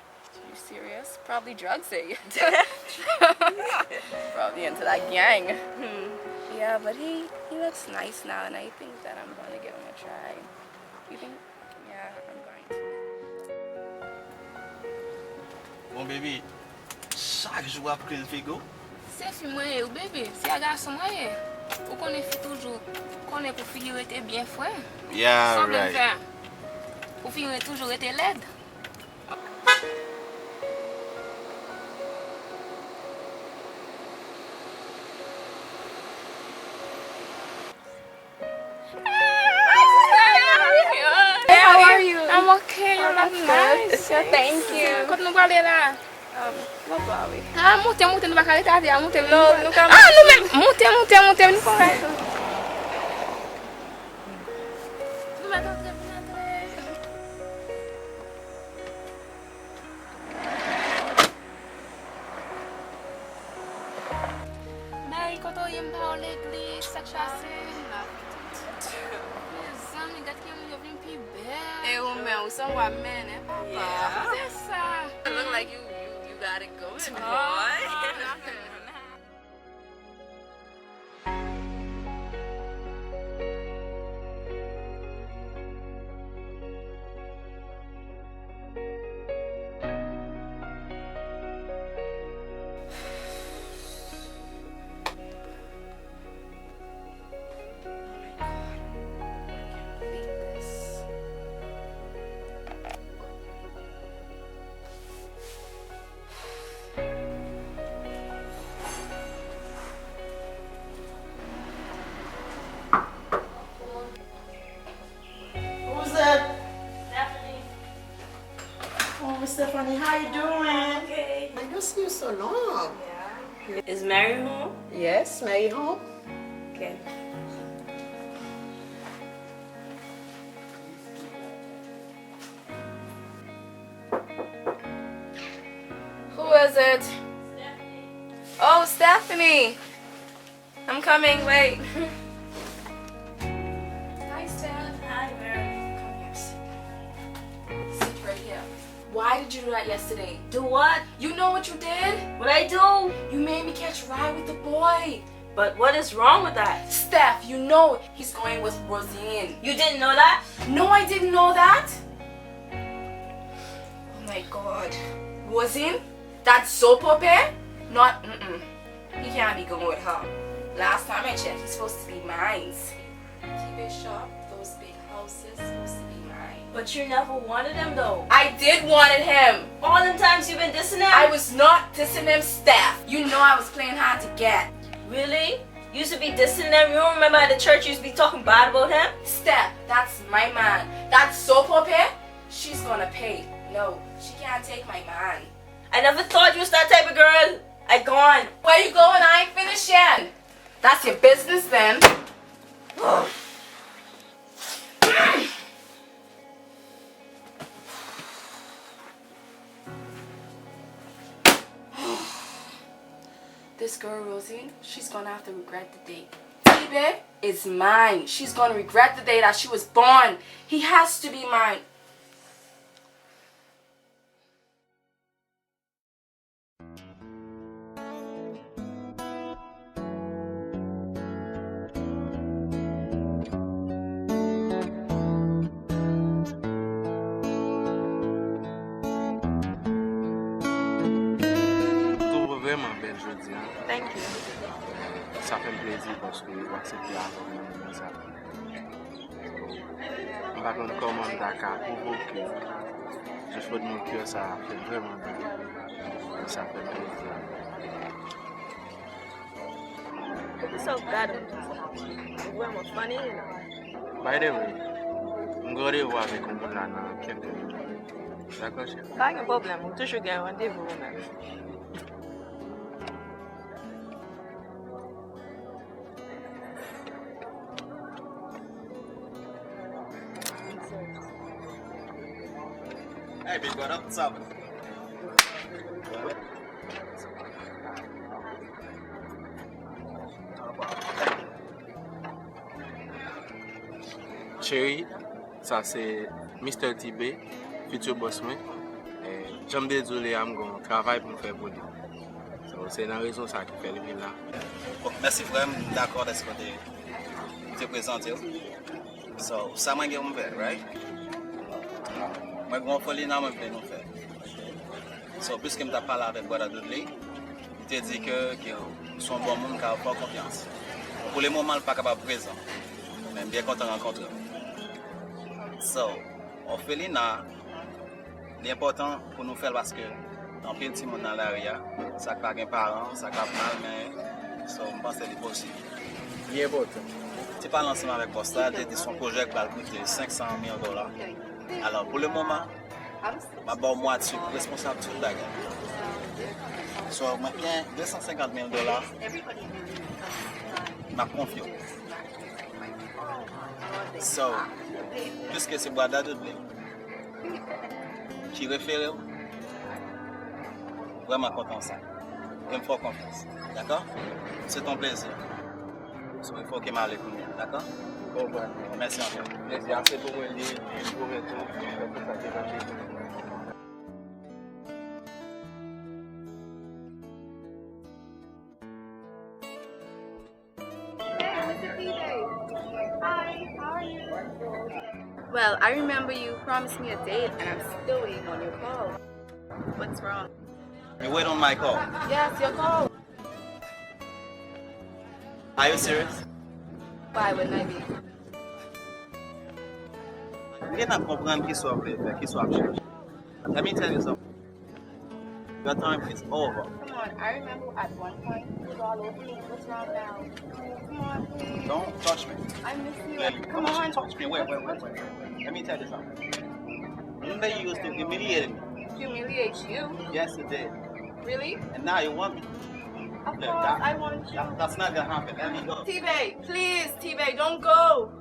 You serious? Probably drugs, eh? Probably into that gang. Hmm. Yeah, but he, he looks nice now, and I think that I'm gonna give him a try. You think? Yeah, I'm going to. Bon, baby, chak jou w ap clean figo. Se fi mwen ye, wi, bebe. Se a gason mwen ye. Ou konnen fi toujou konnen pou figi rete byen fre. Yeah, right. Sa w vle m fè? Pou figi toujou rete lèd. Hey, how are you? I'm okay. You look nice. Thank you. Kote nou prale la? Um, nou prale. Ah, moute, moute, nou pa ka rete atè a, moute. Non, nou ka. Ah, nou menm, moute, moute, moute, nou pa ka. Nou mèt antre, vin antre. Mary, kote w ye? M pa wè w legliz, sa k pase? Mezanmi, gad kijan moun yo vin pi bèl. E ou menm, ou sanble w ap mennen, papa. Yeah. Se sa. Look like you, you, you got it going, boy. Who's that? Stephanie. Oh, Stephanie, how you doing? Okay. I don't see you so long. Yeah. Is Mary home? Yes, Mary home. Okay. Who is it? Oh, Stephanie. I'm coming, wait. Hi, Steph. Hi, Mary. Come here, sit. Sit right here. Why did you do that yesterday? Do what? You know what you did? What I do? You made me catch a ride with the boy. But what is wrong with that? Steph, you know he's going with Rosine. You didn't know that? No, I didn't know that. Oh my God. Rosine? That soap opera? Not, mm-mm. He can't be going with her. Last time I checked, he's supposed to be mine. T V shop, those big houses, supposed to be mine. But you never wanted him though. I did wanted him. All them times you been dissing him. I was not dissing him, Steph. You know I was playing hard to get. Really? You used to be dissing him. You don't remember at the church you used to be talking bad about him? Steph, that's my man. That soap opera, she's gonna pay. No, she can't take my man. I never thought you was that type of girl. I gone. Where you going? I ain't finished yet. That's your business then. This girl, Rosie, she's gonna have to regret the day. T-Bay is mine. She's gonna regret the day that she was born. He has to be mine. M twouve w vrèman bèl jodi a. Thank you. Sa fè m plezi paske w aksepte avè m nan moman sa. M pa konn kòman m ta ka pwovoke w. Just fòk moun kè sa fè vrèman byen. Sa fè m plezi. Poukisa w gade m konsa? Ou vrèman funny, you know. By the way, m gen randevou avèk yon moun la nan kenbe. Dakò, cheri? Pa gen pwoblèm, ou toujou gen randevou ou menm. Hey, big brother, what's up? Cheri, sa se Mister T-Bay, future boss mwen. Eh, jan m te di w lè a, m gen yon travay pou m fè pou li. So, se nan rezon sa ki fè li vin la. Bon, mèsi frè m, m dakò dèske w te, w te prezante w. So, sa mwen gen pou m fè, right? Mwen gen yon foli nan mwen vle nou fè. So, piske m t ap pale avèk brother Dudley, li te di ke, ke w se yon bon moun, m ka fè w konfyans. Pou le moman, l pa kapab prezan, men m byen kontan rankontre w. So, òfelina, li enpòtan pou nou fè l paske anpil timoun nan lari a, sa k pa gen paran, sa k ap mal, men so, m panse li posib. Li enpòtan. Te pale ansanm avèk bòs la, li te di se yon pwojè k pral koute senk san mil dola. Alò, pou le moman, m ap ba w mwatye, responsab tout bagay. So, mwen gen de san senkant mil dola, m ap konfye w. So, piske se brother Dudley ki refere w, vrèman kontan sa. E m fè w konfyans. Dakò? Se ton plezi. So, il faut que m ale kounye a, dakò? Bon, bon. Mèsi anpil. Plezi a se pou mwen li, li pou mwen tou. Fè tout sa ki vann li. Well, I remember you promised me a date and I'm still waiting on your call. What's wrong? You wait on my call. Yes, your call. Are you serious? Why wouldn't I be? M gentan konprann kisa w vle fè, kisa w ap chèche. Let me tell you something. Your time is over. Come on, I remember at one point you was all over me. What's wrong now? Come on, please. Don't touch me. I miss you. Really? Come Don't you on. Touch me. Wait, wait, wait, wait, wait. Let me tell you something. Remember you used to humiliate me. Humiliate you? Yes, you did. Really? And now you want me. Of Look, course, that- I want you. That, that's not gonna happen. Let me go. T-Bay, please, T-Bay, don't go.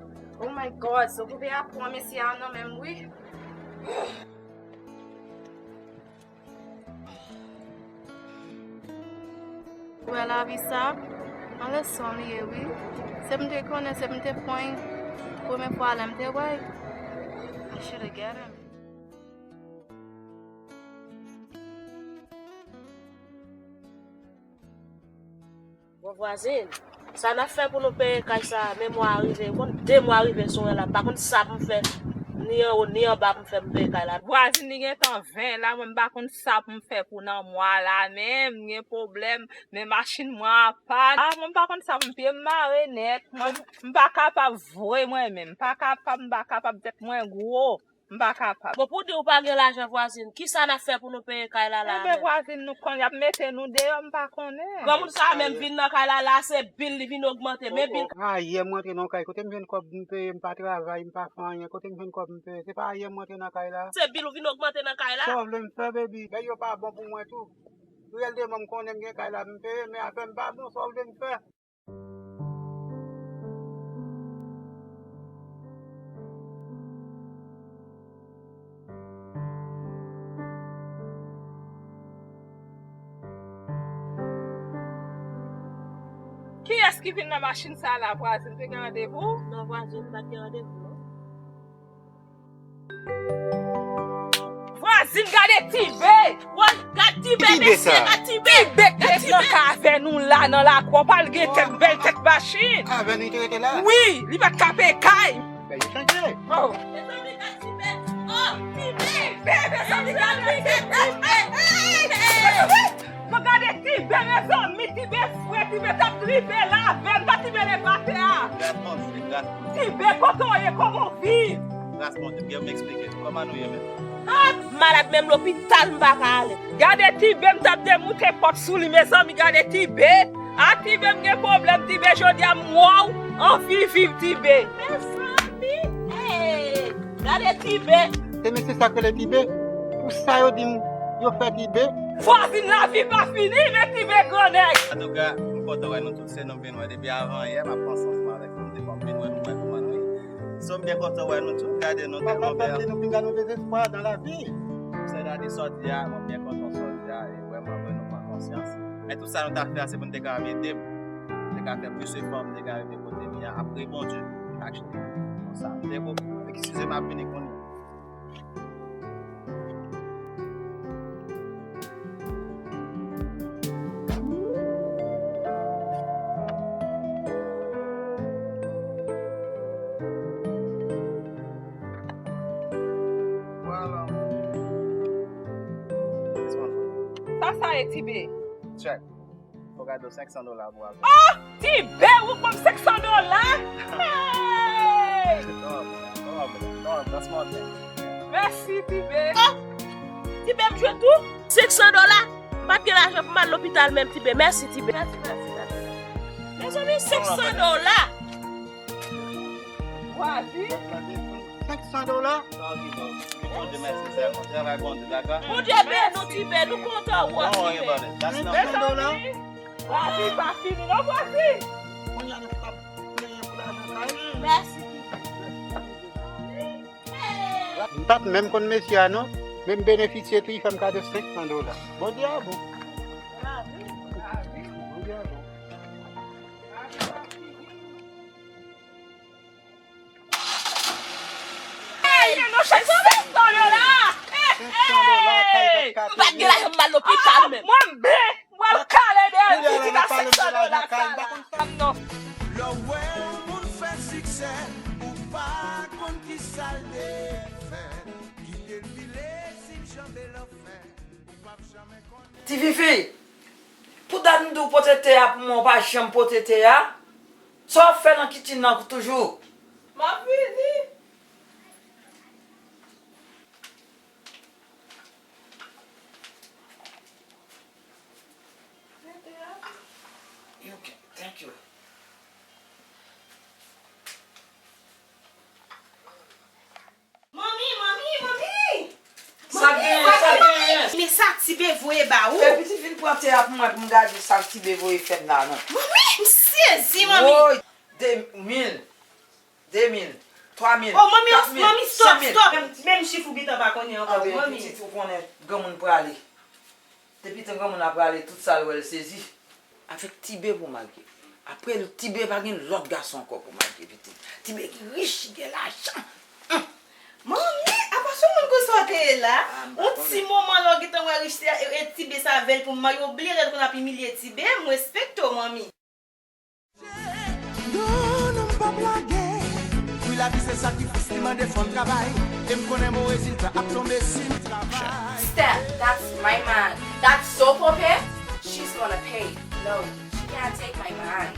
Oh my God, so poupée a pran mesye a nan men m wi. Wè lavi sa, yon leson li ye wi. Se m te konnen, se m te pran premye fwa lè m te wè. I shoulda get him. Bon vwazin, sa n ap fè pou nou peye kay sa a? Men mwa a rive, konn de mwa rive sou wè la, m pa konn sa pou m fè, ni anwo ni anba pou m fè pou m peye kay la. Vwazin li gentan ven la, mwen m pa konn sa pou m fè pou nan mwa la menm, m gen pwoblèm, men machin mwen an pàn. Ah, mwen m pa konn sa pou m, pye m mare nèt, mwen m pa kapab vre mwen menm, m pa kapab, m pa kapab, tèt mwen gwo. M pa kapab. Bon, pou di ou pa gen lajan, vwazin, kisa n ap fè pou nou peye kay la la menm? Enben, vwazin, nou konn y ap mete nou deyò, m pa konnen. Granmoun sa a menm vin nan kay la la, se bil li vin ogmante, men bil. A, yè m rantre nan kay, kote m jwenn kòb m peye, m pa travay, m pa fè anyen, kote m jwenn kòb m peye? Se pa yè m rantre nan kay la. Se bil ou vin ogmante nan kay la? Sa w vle m fè, baby? Bèy yo pa bon pou mwen tou. Riyèl de mwen, m konnen m gen kay la, m peye, men afè m pa bon, sa w vle m fè? Kiyès ki vin nan machin sa la, vwazin? Te gen randevou? Non, vwazin, m pa t gen randevou, non. Vwazin, gade Tibe! Woy, gad Tibe, mesye, gad Tibe! Tibe k te nan ka avè nou la, nan lakou a, pa l gen tèt, bèl tèt machin. Avè nou, li te rete la? Wi, li pa t ka peye kay. Bèl yo chanje. Oh. Mezanmi, gad Tibe! Oh, Tibe! Tibe, mezanmi, gade Tibe! Mezanmi! Mwen gade Tibe, mezanmi, Tibe fre, Tibe t ap drive la avè m, pa Tibe leve atè a. Gras Bondye, gras Bondye. Tibe, kote w ye, kòman w viv? Gras Bondye, byen m eksplike nou, kòman nou ye menm? Ah, m malad, menm lopital m pa ka ale. Gade Tibe, m t ap demoute pòt sou li, mezanmi, gade Tibe. Ah, Tibe, m gen pwoblèm, Tibe, jodi a m wè w, anvi viv, Tibe. Mezanmi, hey, gade Tibe. Se mesye sa k rele Tibe? Pou sa yo di m yo fè Tibe? Vwazin, lavi pa fini, men Tibe grannèg. Antouka, m kontan wè nou tout, se nou m vin wè depi avan yè, m ap pran san ansanm avèk nou, depi m vin wè nou, wè kòman nou ye. So, m byen kontan wè nou tout, gade nou. Papa, tande nou, pinga nou dezespwa nan lavi. Sètadi sòti a, mwen byen kontan sòti a, e vrèman, vrèman, nou pran konsyans. Men tout sa nou ta fè a, se pou nou te ka ede m. M te ka fè plis efò, m te ka rive kote m ye a. Apre Bondye, actually. Konsa, m te bon. Eskize m, ap vini kounye a. Sa, sa e Tibe. Check. Fò gade w senk san dola pou al. Oh! Tibe, ou ban m senk san dola? Hey! Come on, come on, come on, that's my thing. Mèsi, Tibe. Oh! Tibe, m jwenn tou. Senk san dola? M pa t gen lajan pou m al lopital menm, Tibe. Mèsi, Tibe. Mèsi, mèsi, mèsi. Mezanmi, senk san dola. Vwazin. Senk san dola? Bondye beni w, Tibe, nou kontan wè w, Tibe. Don't worry about it. That's not... Senk san dola? Vwazin, pa fini non, vwazin. Kounye a nou p ap plenyen pou lajan kay. Mèsi, Tibe. M pa t menm konn mesye a non, men m benefisye tou, li fè m kado senk san dola. Bondye a bon. Bondye a bon. Hey, men nou chèche senk san dola. Senk san dola, kay kat kat. M pa t gen lajan m al lopital menm. Mwen, m ben, m pral kale dèyè l pitit a senk san dola sa la. Non. Lè w wè yon moun fè siksè, ou pa konn kisa l te fè. Kite l file, si l janbe l anfen, ou p ap janmen konnen. Ti Fifi, pou dat m di w pote te a pou mwen, ou pa janm pote te a? Sa w ap fè nan kitchen nan toujou? M ap vini. You can, thank you. Manmi, manmi, manmi! Sa genyen, sa genyen? Men sa Tibe voye ba ou? Fè pitit vin pran te a pou mwen, pou m gade sa Tibe voye fè m la non. Manmi, m sezi, manmi! Woy, de mil, de mil, twa mil, kat mil, senk mil. Oh, manmi, stop, stop! Menm, menm chif ou gentan pa konnen ankò, manmi. Anben, pitit, ou konnen granmoun prale. Depi tan granmoun ap prale, tout sa l wè l sezi. Avèk Tibe pou marye. Apre l, Tibe pa gen lòt gason ankò pou marye, pitit. Tibe ki rich, ki gen lajan. Hum. Manmi, apa se yon moun konsa w te ye la? Ah, m pa konnen. Yon ti moman lè w gentan wè rich, e, e, Tibe sa vèl pou marye, w bliye lè l konn ap imilye Tibe, m respekte w, manmi. Non, non, m p ap lage. Wi, lavi se sakrifis, li mande fò n travay. E m konnen bon rezilta ap tonbe si m travay. Steph, that's my man. That soap opera, she's gonna pay. No, she can't take my man.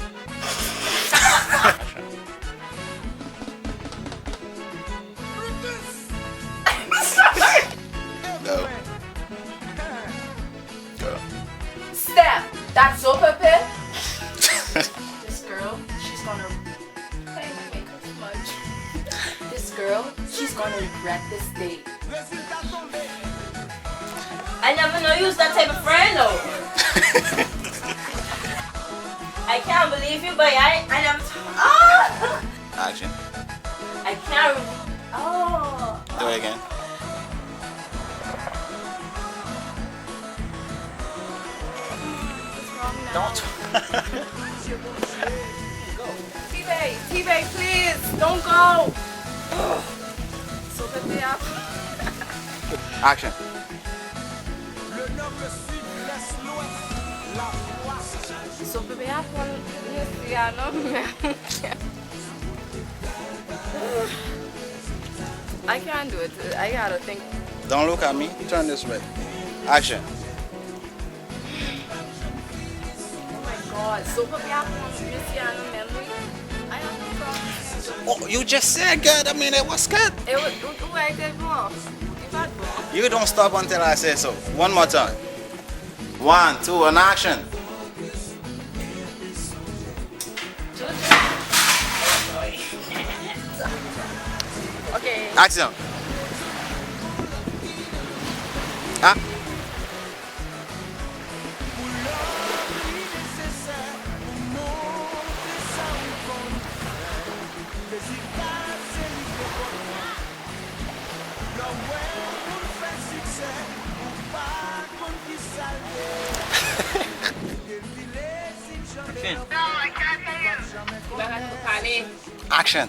Brutus! I never know you was that type of friend, though. I can't believe you, but I, I never. Oh! Action. I can't. Oh. Do it again. Don't. T-Bay, T-Bay, please, don't go. Ugh. So pepe ap. Action. So pepe ap pran mesye a non. I can't do it. I gotta think. Don't look at me. Turn this way. Action. Oh my God. So pepe ap pran mesye a nan men li. I have no problem. Oh, you just said good. I mean, it was good. It was, ou, ou wè, te bon. Li pa t bon. You don't stop until I say so. One more time. One, two, and action. Ok. Action. Ah. Action. Action.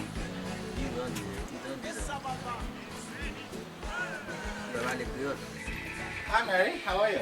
Hi, Mary. How are you?